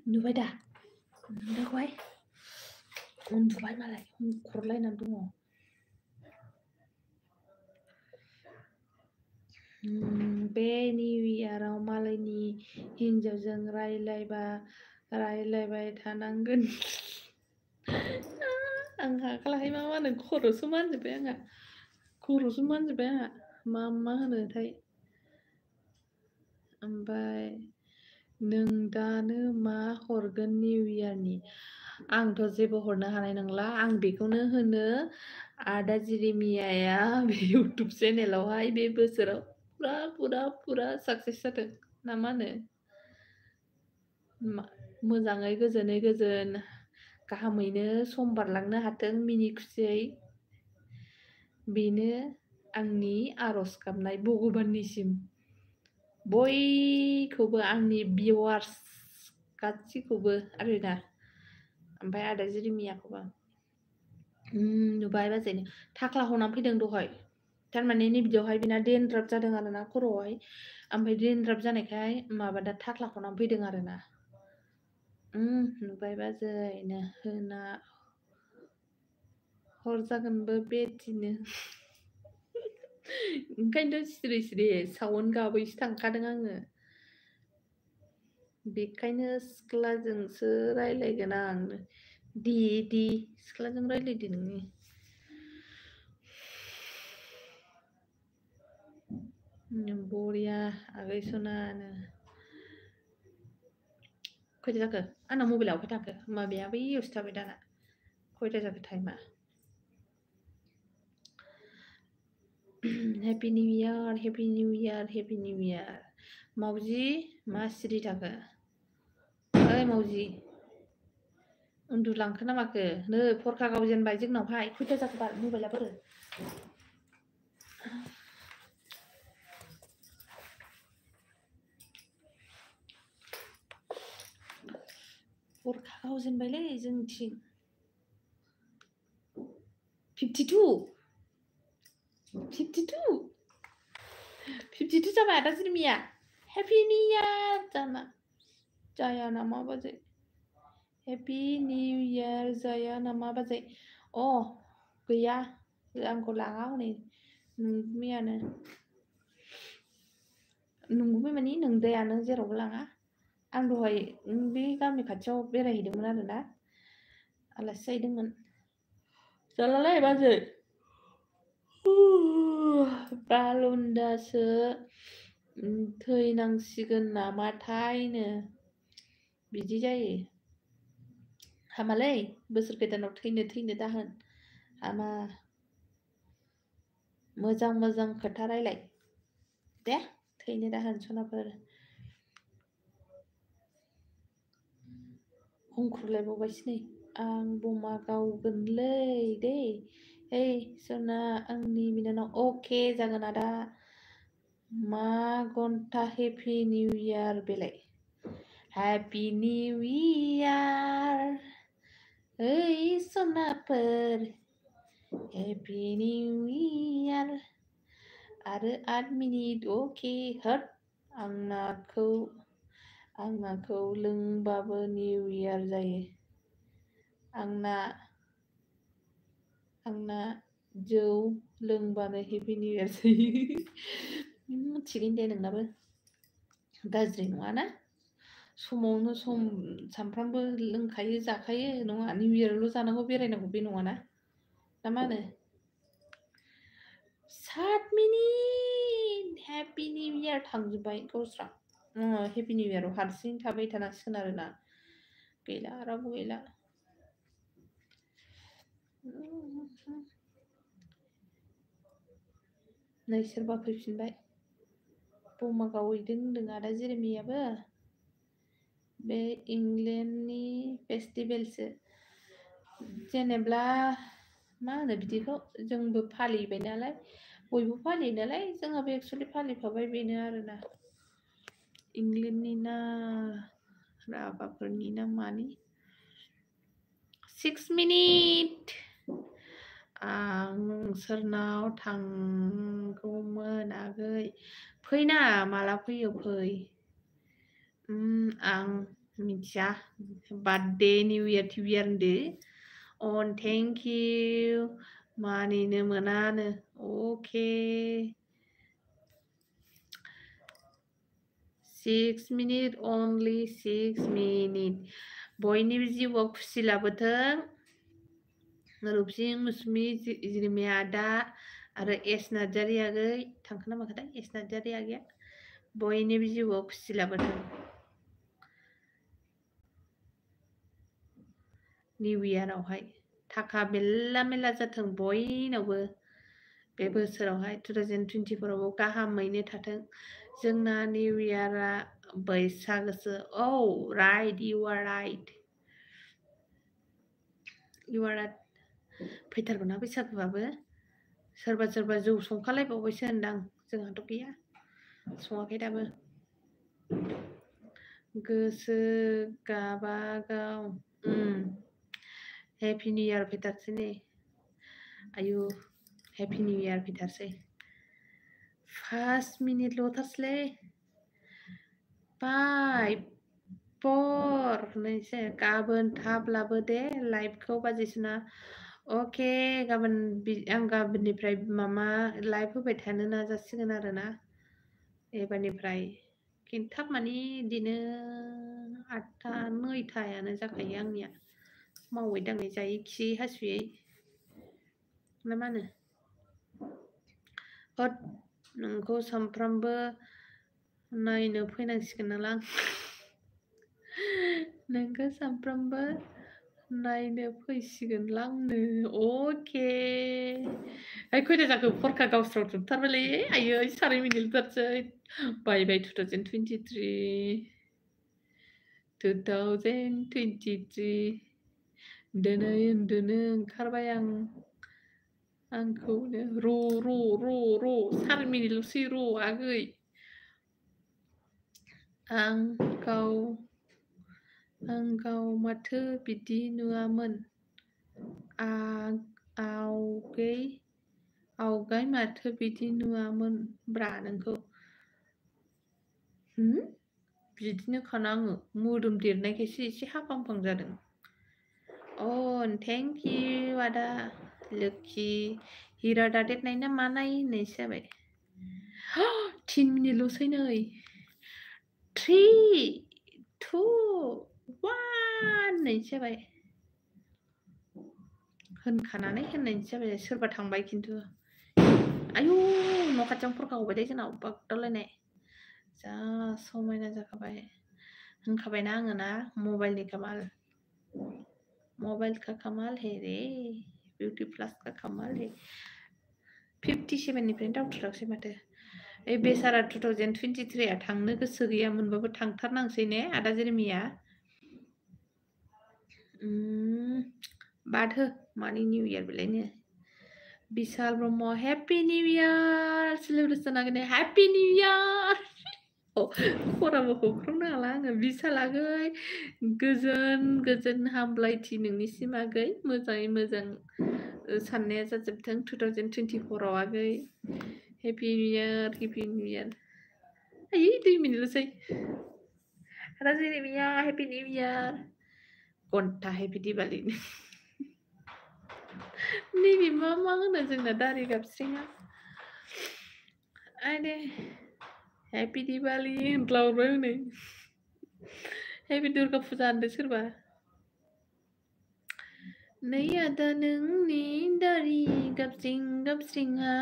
नुबाय दा नुबाय उन्दुबाय मालाय खुरलायनानै दङ बे निउ इयाराव मालायनि हिनजावजों रायलायबाय थानांगोन आं हाखालाहाय मा होनो खर'सो मानजोब्बाय आंहा मा होनोथाय ओमफ्राय नों दानो मा हरगोन निउ इयारनि आंथ' जेबो हरनो हानाय नंला आं बेखौनो होनो आदा जिरिमियाया बे इउटुब चेनेलावहाय बे बोसोराव फुरा साक्सेस जादों ना मा होनो मोजाङै गोजोनै गोजोन गाहामैनो सम बारलांनो हाथों मिनि खुसियै बेनो आंनि आर'ज गाबनाय भगबाननिसिम बयखौबो आंनि भिवार्स गासैखौबो आरोना ओमफ्राय आदा जिरिमियाखौबो नुबाय बाजैनो थाख्ला हनानै फैदों दहाय थारमाने नैबिदियावहाय बेना डेनड्राफ जादों आरोना खर'आवहाय ओमफ्राय डेनड्राफ जानायखाय माबा दा थाख्ला हनानै फैदों आरोना नुबाय बाजैनो होना हरजागोनबो बेटिनो ओंखायनोथ' सिरि सावन गाबैसो थांखादों आङो बेखायनो सिख्लाजोंसो रायलायगोन आं दे सिख्लाजों रायलायदो नोङो बरिया आगै सनानो खयथा जाखो आंना मबाइला अबहाय थांखो माबाया बैयावसो थाबाय दाना खयथा जाखो टाइमा हेपि निउ इयार मावजि मा सिरि थाखो ओइ मावजि उन्दुलांखो ना माखो नै फरखा गावजेनबाय जोंनावहाय खयथा जाखो बाल मबाइला बोरो फरखा गावजेनबायलै जोंथिं 52 जाबाय आदा जिरिमिया हेपि निउ इयार जाया नामा बाजै हेपि निउ इयार जाया नामा बाजै गैया आंखौ लाङा हनै नंगुमैयानो माने नोंदायानो जेरावबो लाङा आं दहाय बे गामि खाथियाव बेरायहैदोंमोन आरोना आलासि जाहैदोंमोन जालालै बाजै बालुन्दासो थैनांसिगोन नामाथायनो बिदि जायो हामालै बोसोर गोदानाव थैनो दाहोन हामा मोजां खोथा रायलाय दे थैनो दाहोन सनाफोर हंख्रुलायबावबायसो नै आं बमा गावगोनलै दे सना आंनि बिनानाव अके जागोन आदा मा घन्टा हेपि निउ इयार बेलाय हेपि निउ इयार सनाफोर हेपि निउ इयार आरो 8 मिनिट अके हट आंनाखौ लोंबाबो निउ इयार जायो आंना जौ लोंबानो हेपि निउ इयार जायो थिगैनो दे नोंनाबो गाज्रि नङाना समावनो सम सानफ्रामबो लोंखायो जाखायो नङा निउ इयारल' जानांगौ बेरायनांगौ बे नङाना ना मा होनो 7 मिनिट हेपि निउ इयार थांजोब्बाय गावस्रा हेपि निउ इयाराव हारसिं थाबाय थानांसिगोन आरोना गैला रावबो गैला नै सोरबा फैफिनबाय बमा गावहैदों होनदों आदा जेरेमियाबो बे इंलेन्डनि फेस्टिभेलसो जेनेब्ला मा होनो बिदिखौ जोंबो फालिबाय नालाय बयबो फालियो नालाय जोंहाबो एक्सुवेलि फालिफाबाय बेनो आरोना इंलेन्डनि ना राभाफोरनि ना मानि 6 मिनिट आं सोरनाव थांगौमोन आगै फैना माला फैयो फै आं मिथिया बार्थडे निउ इयार टिउ इयार होनदो अन थेंक इउ मानिनो मोनानो अके 6 मिनिट अनलि 6 मिनिट बयनिबो जिउआव खुसि लाबोथों रुपसिं मुसुमि जिरिमिया आदा आरो एस नार्जारि आगै थांखो ना माखोथाय एस नार्जारि आगैया बयनिबो जिउआव खुसि लाबोथों निउ इयारावहाय थाखा मेल्ला जाथों बयनावबो बे बोसोरावहाय 2024आवबो गाहामैनो थाथों जोंना निउ इयारा बैसागोसो औ राइट इउ आर राइट फैथारगोन ना बैसागोबाबो सोरबा जौ संखालायबावबायसो होनदां जोंहाथ' गैया सङाखै दाबो गोसो गाबागाव हेपि निउ इयार फैथारसै नै आयु हेपि निउ इयार फैथारसै 5 मिनिटल'थारसैलै 5 4 नैसो गाबोन थाब लाबो दे लाइभखौ बाजिसना अके गाबोन आं गाबोननिफ्राय मामा लाइभ होबाय थानो नाजासिगोन आरोना एबारनिफ्राय खिन्थाब माने बिदिनो 8था 9थायानो जाखायो आंनिया मावै दाङै जायै खियै हासुयै ना मा होनो हद नोंखौ सानफ्रामबो नायनो फैनांसिगोन नालाय नोंखौ सानफ्रामबो नायनो फैसिगोनलां आंनो अके खयथा जाखो फरखा गावस्राव जोबथारबायलै आयै 4 मिनिट जासै बाय 2023 दिनै उन्दुनो ओंखारबाय आंखौनो र' 4 मिनिटल'सै र' आगै आं गाव माथो बिदि नुवामोन आवगाय माथो बिदि नुवामोन ब्रा नोंखौ बिदिनोखाना आङो मोदोम देरनायखायसो एसे हाफांफां जादों थेंक इउ आदा लोखि हिरा दादेरनाय ना मानाय होननायसो जाबाय 3 मिनिटल'सै नै 3 2 1 होननायसो जाबाय होननायसो जाबाय सोरबा थांबाय खिन्थु आयु न' खाथियावनो फरखा हबाय दे जोंनाव बागदावलायनाय जा समायना जाखाबाय होनखाबायना आङो ना मबाइलनि कमाल मोबाइल का कमाल है रे बिउटि प्लस का कमाल है 57निफ्रायनो दावथ्राखसै माथो बेसारा 2023 थांनो गोसो गैयामोनबाबो थांथारनांसै ने आदा जेरेमिया बाद हो मानि निउ इयार बेलायनो Bishal Brahma happy new year celebration आगोन हेपि निउ इयार खराबो हख्रावनो हाला आङो बिशाल आगै गोजोन हामलायथि नोंनिसिम आगै मोजाङै मोजां साननाया जाजोबथों 2024 आव आगै हेपि निउ इयार आयै 2 मिनिटल'सै राजि मिया हेपि निउ इयार घन्टा हेपि दिवाली नैबे मा होनो जोंना दारि गाबस्रिङा आयदे हेपि दिवाली होनलावबाय हनै हेपि दुर्गा फुजा होनदो सोरबा नै आदा नोंनि दारि गाबस्रिङा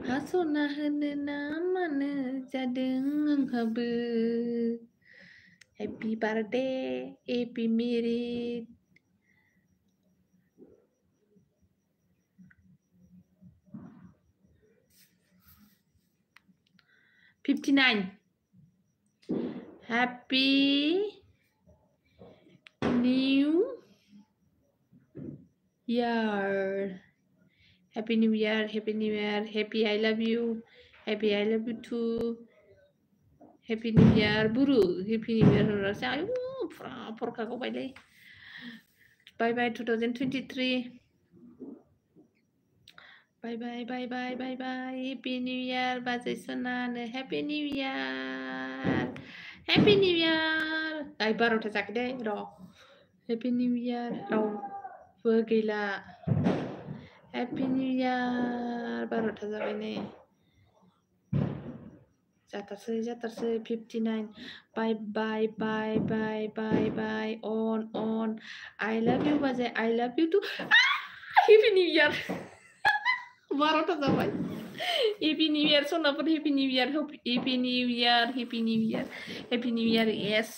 हास'ना होनो ना मानो जादों आंहाबो happy birthday happy married 59 Happy New Year. Happy New Year. Happy I love you. Happy I love you too. Happy New Year. Buru. Happy New Year. Ayo, porka kau bye. Bye 2023. Bye. Happy New Year. Bazai Sonana. Happy New Year. Happy New Year. Ay baru tak deh, roh. Happy New Year. Oh, gila. Happy New Year. Baru tak ini. Jatarse 59. Bye. On. I love you, Bazai. I love you too. Happy New Year. Baru tak sampai. Happy New Year, so napun Happy New Year. Happy New Year. Yes.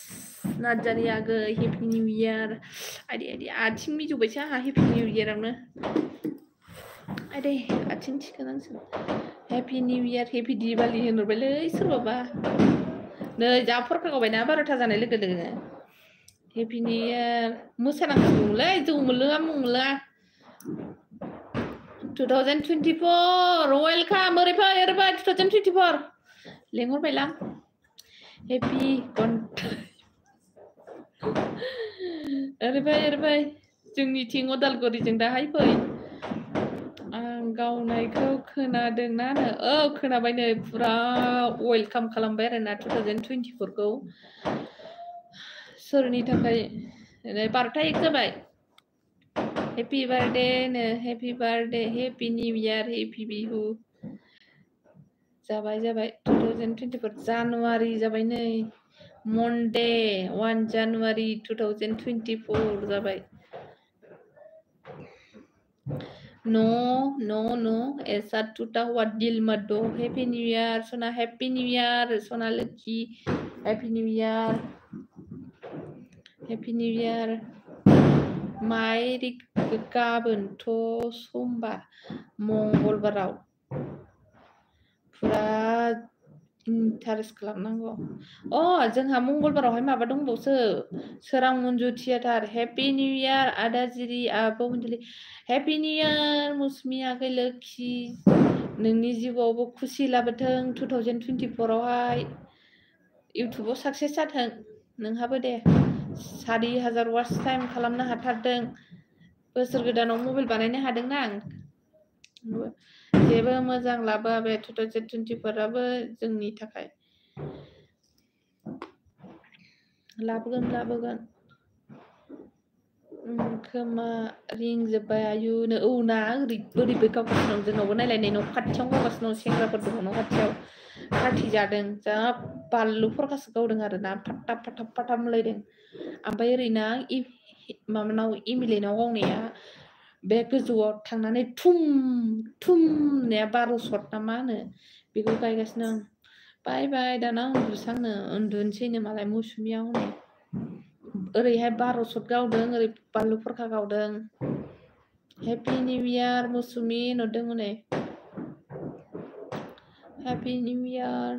Najari aga Happy New Year. Adi ating mi coba sih Happy New Year amna. Ade ating sekarang sih. Happy New Year, Happy Diwali henur beli seru ba. Nah, Japur kau bina baru tak jangan lagi. Happy New Year. Musa nak mulai tu mula. 2024 welcome everybody 2024 lengur belang happy everybody जोंनि थिं उदालगुरिजों दाहाय फै आं गावनायखौ खोनादोंना खोनाबायनो पुरा welcome खालामबाय आरोना 2024 खौ सोरनि थाखाय 12 जाबाय Happy birthday, happy new year, happy bihu. Jabai 2024 January jabai nei. Monday 1 January 2024 jabai. No. Esa tuta wadil mado. Happy New Year, Sona Happy New Year, Sona Lucky. Happy New Year. Mairik गाबोनथ' समबार मंगलबाराव पुरा interest खालामनांगौ जोंहा मंगलबारावहाय माबा दंबावसो सोरां Manju theatre happy new year आदा जिरि आब' मन्जलि हेपि निउ इयार मुसमि आगै लोखि नोंनि जिउआवबो खुसि लाबोथों 2024 आवहाय इउटुबाव साक्सेस जाथों नोंहाबो दे 4000 वाच टाइम खालामनो हाथारदों बोसोर गोदानाव मबाइल बानायनो हादोंना आं जेबो मोजां लाबोआ बे 2024 आबो जोंनि थाखाय लाबोगोन खोमा रिंजोब्बाय आयुनो ना ओरैबो गावगासिनो जोंनावबो नायलायनाय न' खाथियाव गावगासिनो सेंग्राफोर दङ न' खाथियाव पार्टि जादों जा बानलु फरकासो गावदों आरो ना फाटाब मोनलायदों ओमफ्राय ओरैना माबानाव इमिलेनाव गावनाया बे गोजौआव थांनानै थुम होननाया 12 शट ना मा होनो बेखौ गायगासिनो आं बाय दाना उन्दुनोसैनो मालाय मौसुमिया हनै ओरैहाय 12 शट गावदों ओरै बानलु फरखा गावदों हेपि निउ इयार मौसुमि नुदों हनै हेपि निउ इयार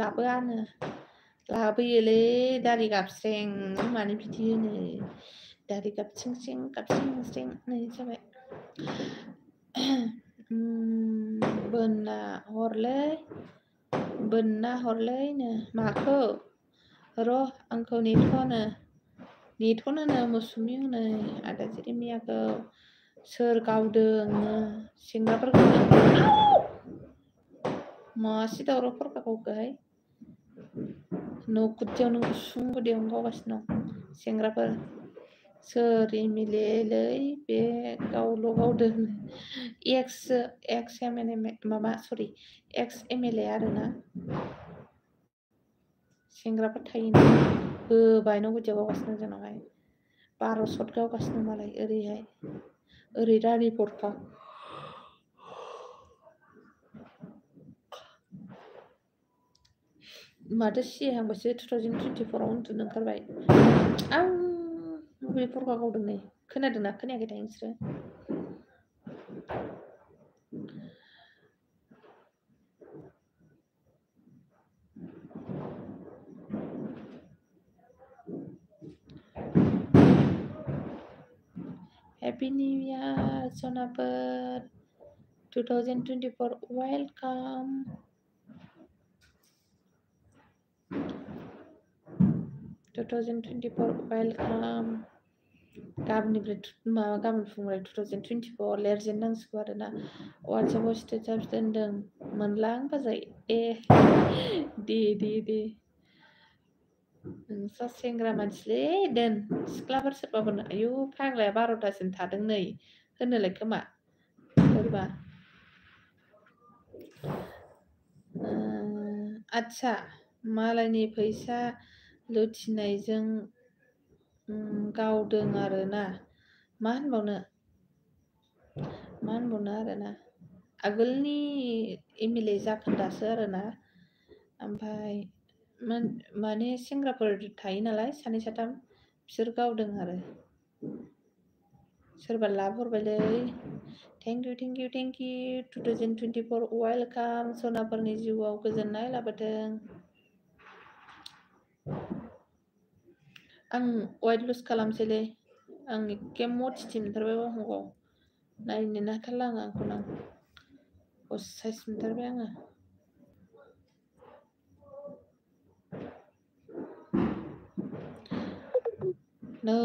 लाबोआनो लाबोयोलै दारि गाबस्रें मानो बिदि होनो दारि गाबस्रिं गाबस्रिं नै जाबाय बोनना हरलैनो माखौ र' आंखौ नेथ'नो मौसुमि हनै आदा जेरेमियाखौ सोर गावदोंनो सेंग्राफोरखौ मासे दावराव फरखा गावखोहाय न' गुदियावनो उसुं गुदियावनो गावगासिनो दं सेंग्राफोर सोर एमएलए बे गावल' गावदों एक्स एमएलए आरोना सेंग्राफोर थायोना होबाय न' गुदियाव गावगासिनो जोंनावहाय 12 शट गावगासिनो मालाय ओरैहाय ओरै दारि फरखा माथो सिहांबायसो 2024 आव उन्दुनो ओंखारबाय आं बबे फरखा गावदों नै खोनादोंना खोनायाखैथाय नोंसोरो Happy New Year, Sonapur 2024. Welcome. 2024 welcome. गाबोननिफ्राय गाबोन फुंनिफ्राय 2024 लिरजेननांसिगौ आरोना वाट्सएपआव स्टेटास दोनदों मोनलां बाजै दे नोंस्रा सेंग्रा मानसिलै दोन सिख्लाफोर सोरबाफोर आयु फाग्लाया 12थासिम थादों नै होनोलाय खोमा सोरबा आच्छा मालायनि फैसा लुथिनायजों गावदों आरोना मा होनबावनो आरोना आगोलनि एमएलए जाखोन्दासो आरोना ओमफ्राय माने सेंग्राफोर थायो नालाय सानै साथाम बिसोर गावदों आरो सोरबा लाहरबायलै थेंक इउ 2024 वेलकाम सनाफोरनि जिउआव गोजोननाय लाबोथों आं वाइट लुज खालामसैलै आं एखे मथिथि मोनथारबाय गावखौ नायनो हाथारला आंखौनो असाइस मोनथारबाय आङो नै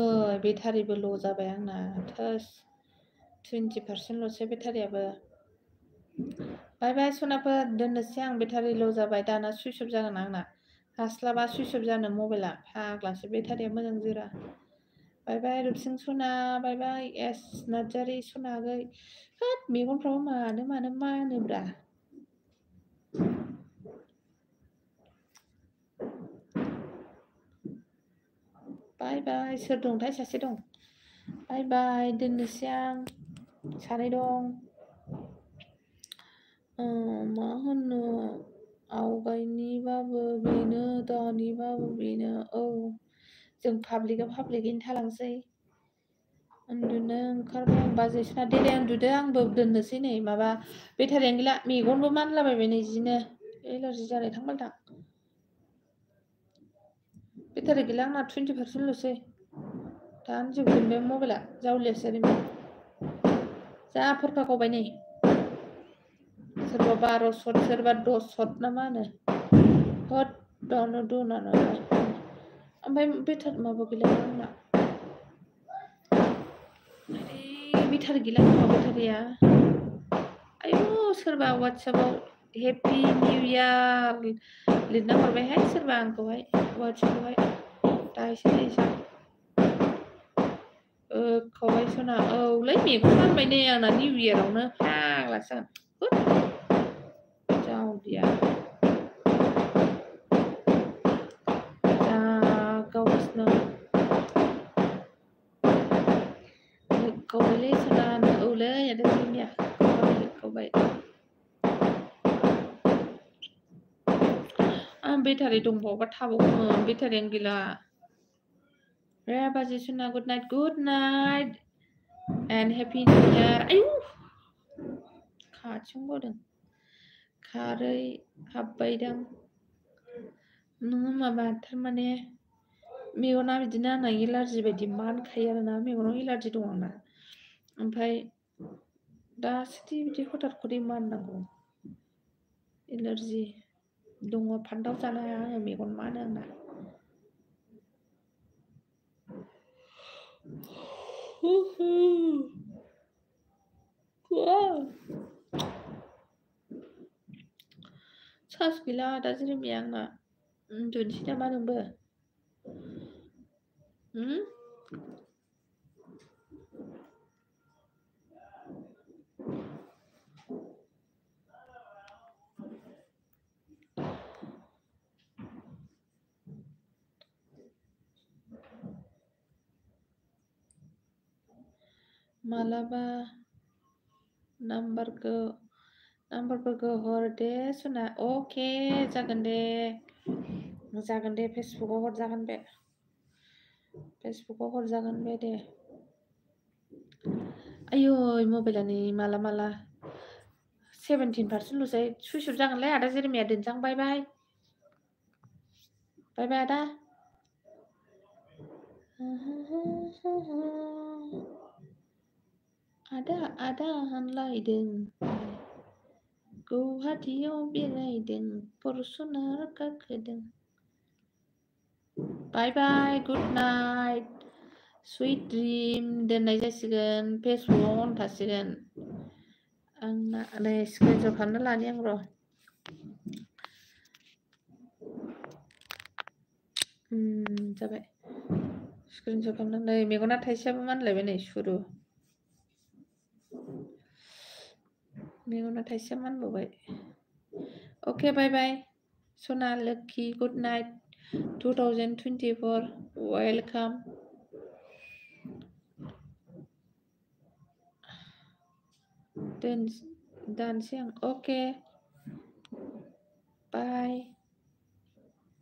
बेटारिबो ल' जाबाय आंना 20% ल'सै बेटारियाबो बाय बाय सनाफोर दोननोसै आं बेटारि ल' जाबाय दाना सुइच अफ जागोन आंना हास्लाबा सुइच अफ जानो मबाइला फाग्लासो बेटारिया मोजां जोरा बाय बाय रुपसिं सना बाय बाय एस नार्जारि सना आगै होद मेगनफ्राबो मानो मानोब्रा बाय बाय सोर दंथाय सासे दं बाय बाय दोननोसै आं सानै दं मा होनो आवगायनिबाबो बेनो दानिबाबो बेनो औ जों पाब्लिकैनो थालांसै उन्दुनो ओंखारबाय आं बाजै सना दे उन्दुदो आंबो दोननोसै नै माबा बेटारियानो गैला मेगनबो मानलाबायबाय नै जिनो एलार्जि जालाय थांबाय बेटारि गैला आंना 20% ल'सै दानो जोबगोन बे मबाइला जावलियासै ओरैनो जा फरखा गावबाय नै सोरबा 12 शट सोरबा 10 शट ना मा होनो होद दानो दोनानो ओमफ्राय बेटारि माबा गैला आंना बेटारि गैला नामा बेटारिया आयु सोरबा वाट्सएपआव हेपि निउ इयार लिरना हरबायहाय सोरबा आंखौहाय वाट्सएपआवहाय दाहायसो नायसै खौहाय सना औलै मेगन मानबाय नै आंना निउ इयारावनो फाग्लासो जावलिया जा गावगासिनो गावबायलै सना औलै आदा जेरेमिया गावबाय आं बेटारि दंबावबा थाबावगौमोन बेटारियानो गैला बाजै सना good night and happy new year आयु खाथियावनो बावदों खारै हाबबायदां नोङो माबा थारमाने मेगना बिदिनो आंना एलार्जि बायदि मानखायो आरोना मेगनाव एलार्जि दं आंना ओमफ्राय दासिदि बिदि हथात खरि माननांगौ एलार्जि दङ फान्थाव जानो हाया आङो मेगन मानो आंना सार्स गैला दा जेरेमिया आंना उन्दुनोसै नामा नोंबो मालाबा नाम्बारफोरखौ हर दे सना अके जागोन दे फेसबुकाव हरजागोन बे फेसबुकाव हरजागोन बे दे आयौ मबाइलानो माला 17% ल'सै सुइस अफ जागोनलै आदा जेरेमिया दोनसां बाय बाय आदा आदा होनलायदों गुवाहाटीयाव बेरायदों फरसुनार गाखोदों बाय बाय गुड नाइट सुइट ड्रिम दोननाय जासिगोन फेसबुकाव अन थासिगोन आंना नै स्क्रिनशट खालामना लानि आं र' जाबाय स्क्रिनशट खालामनानै मेगना थाइसेयाबो मानलायबाय नै सुरु मेगना थाइसेया मानबावबाय अके बाय बाय सना लोक्षि गुड नाइट 2024 वेलकाम दानसै आं अके बाय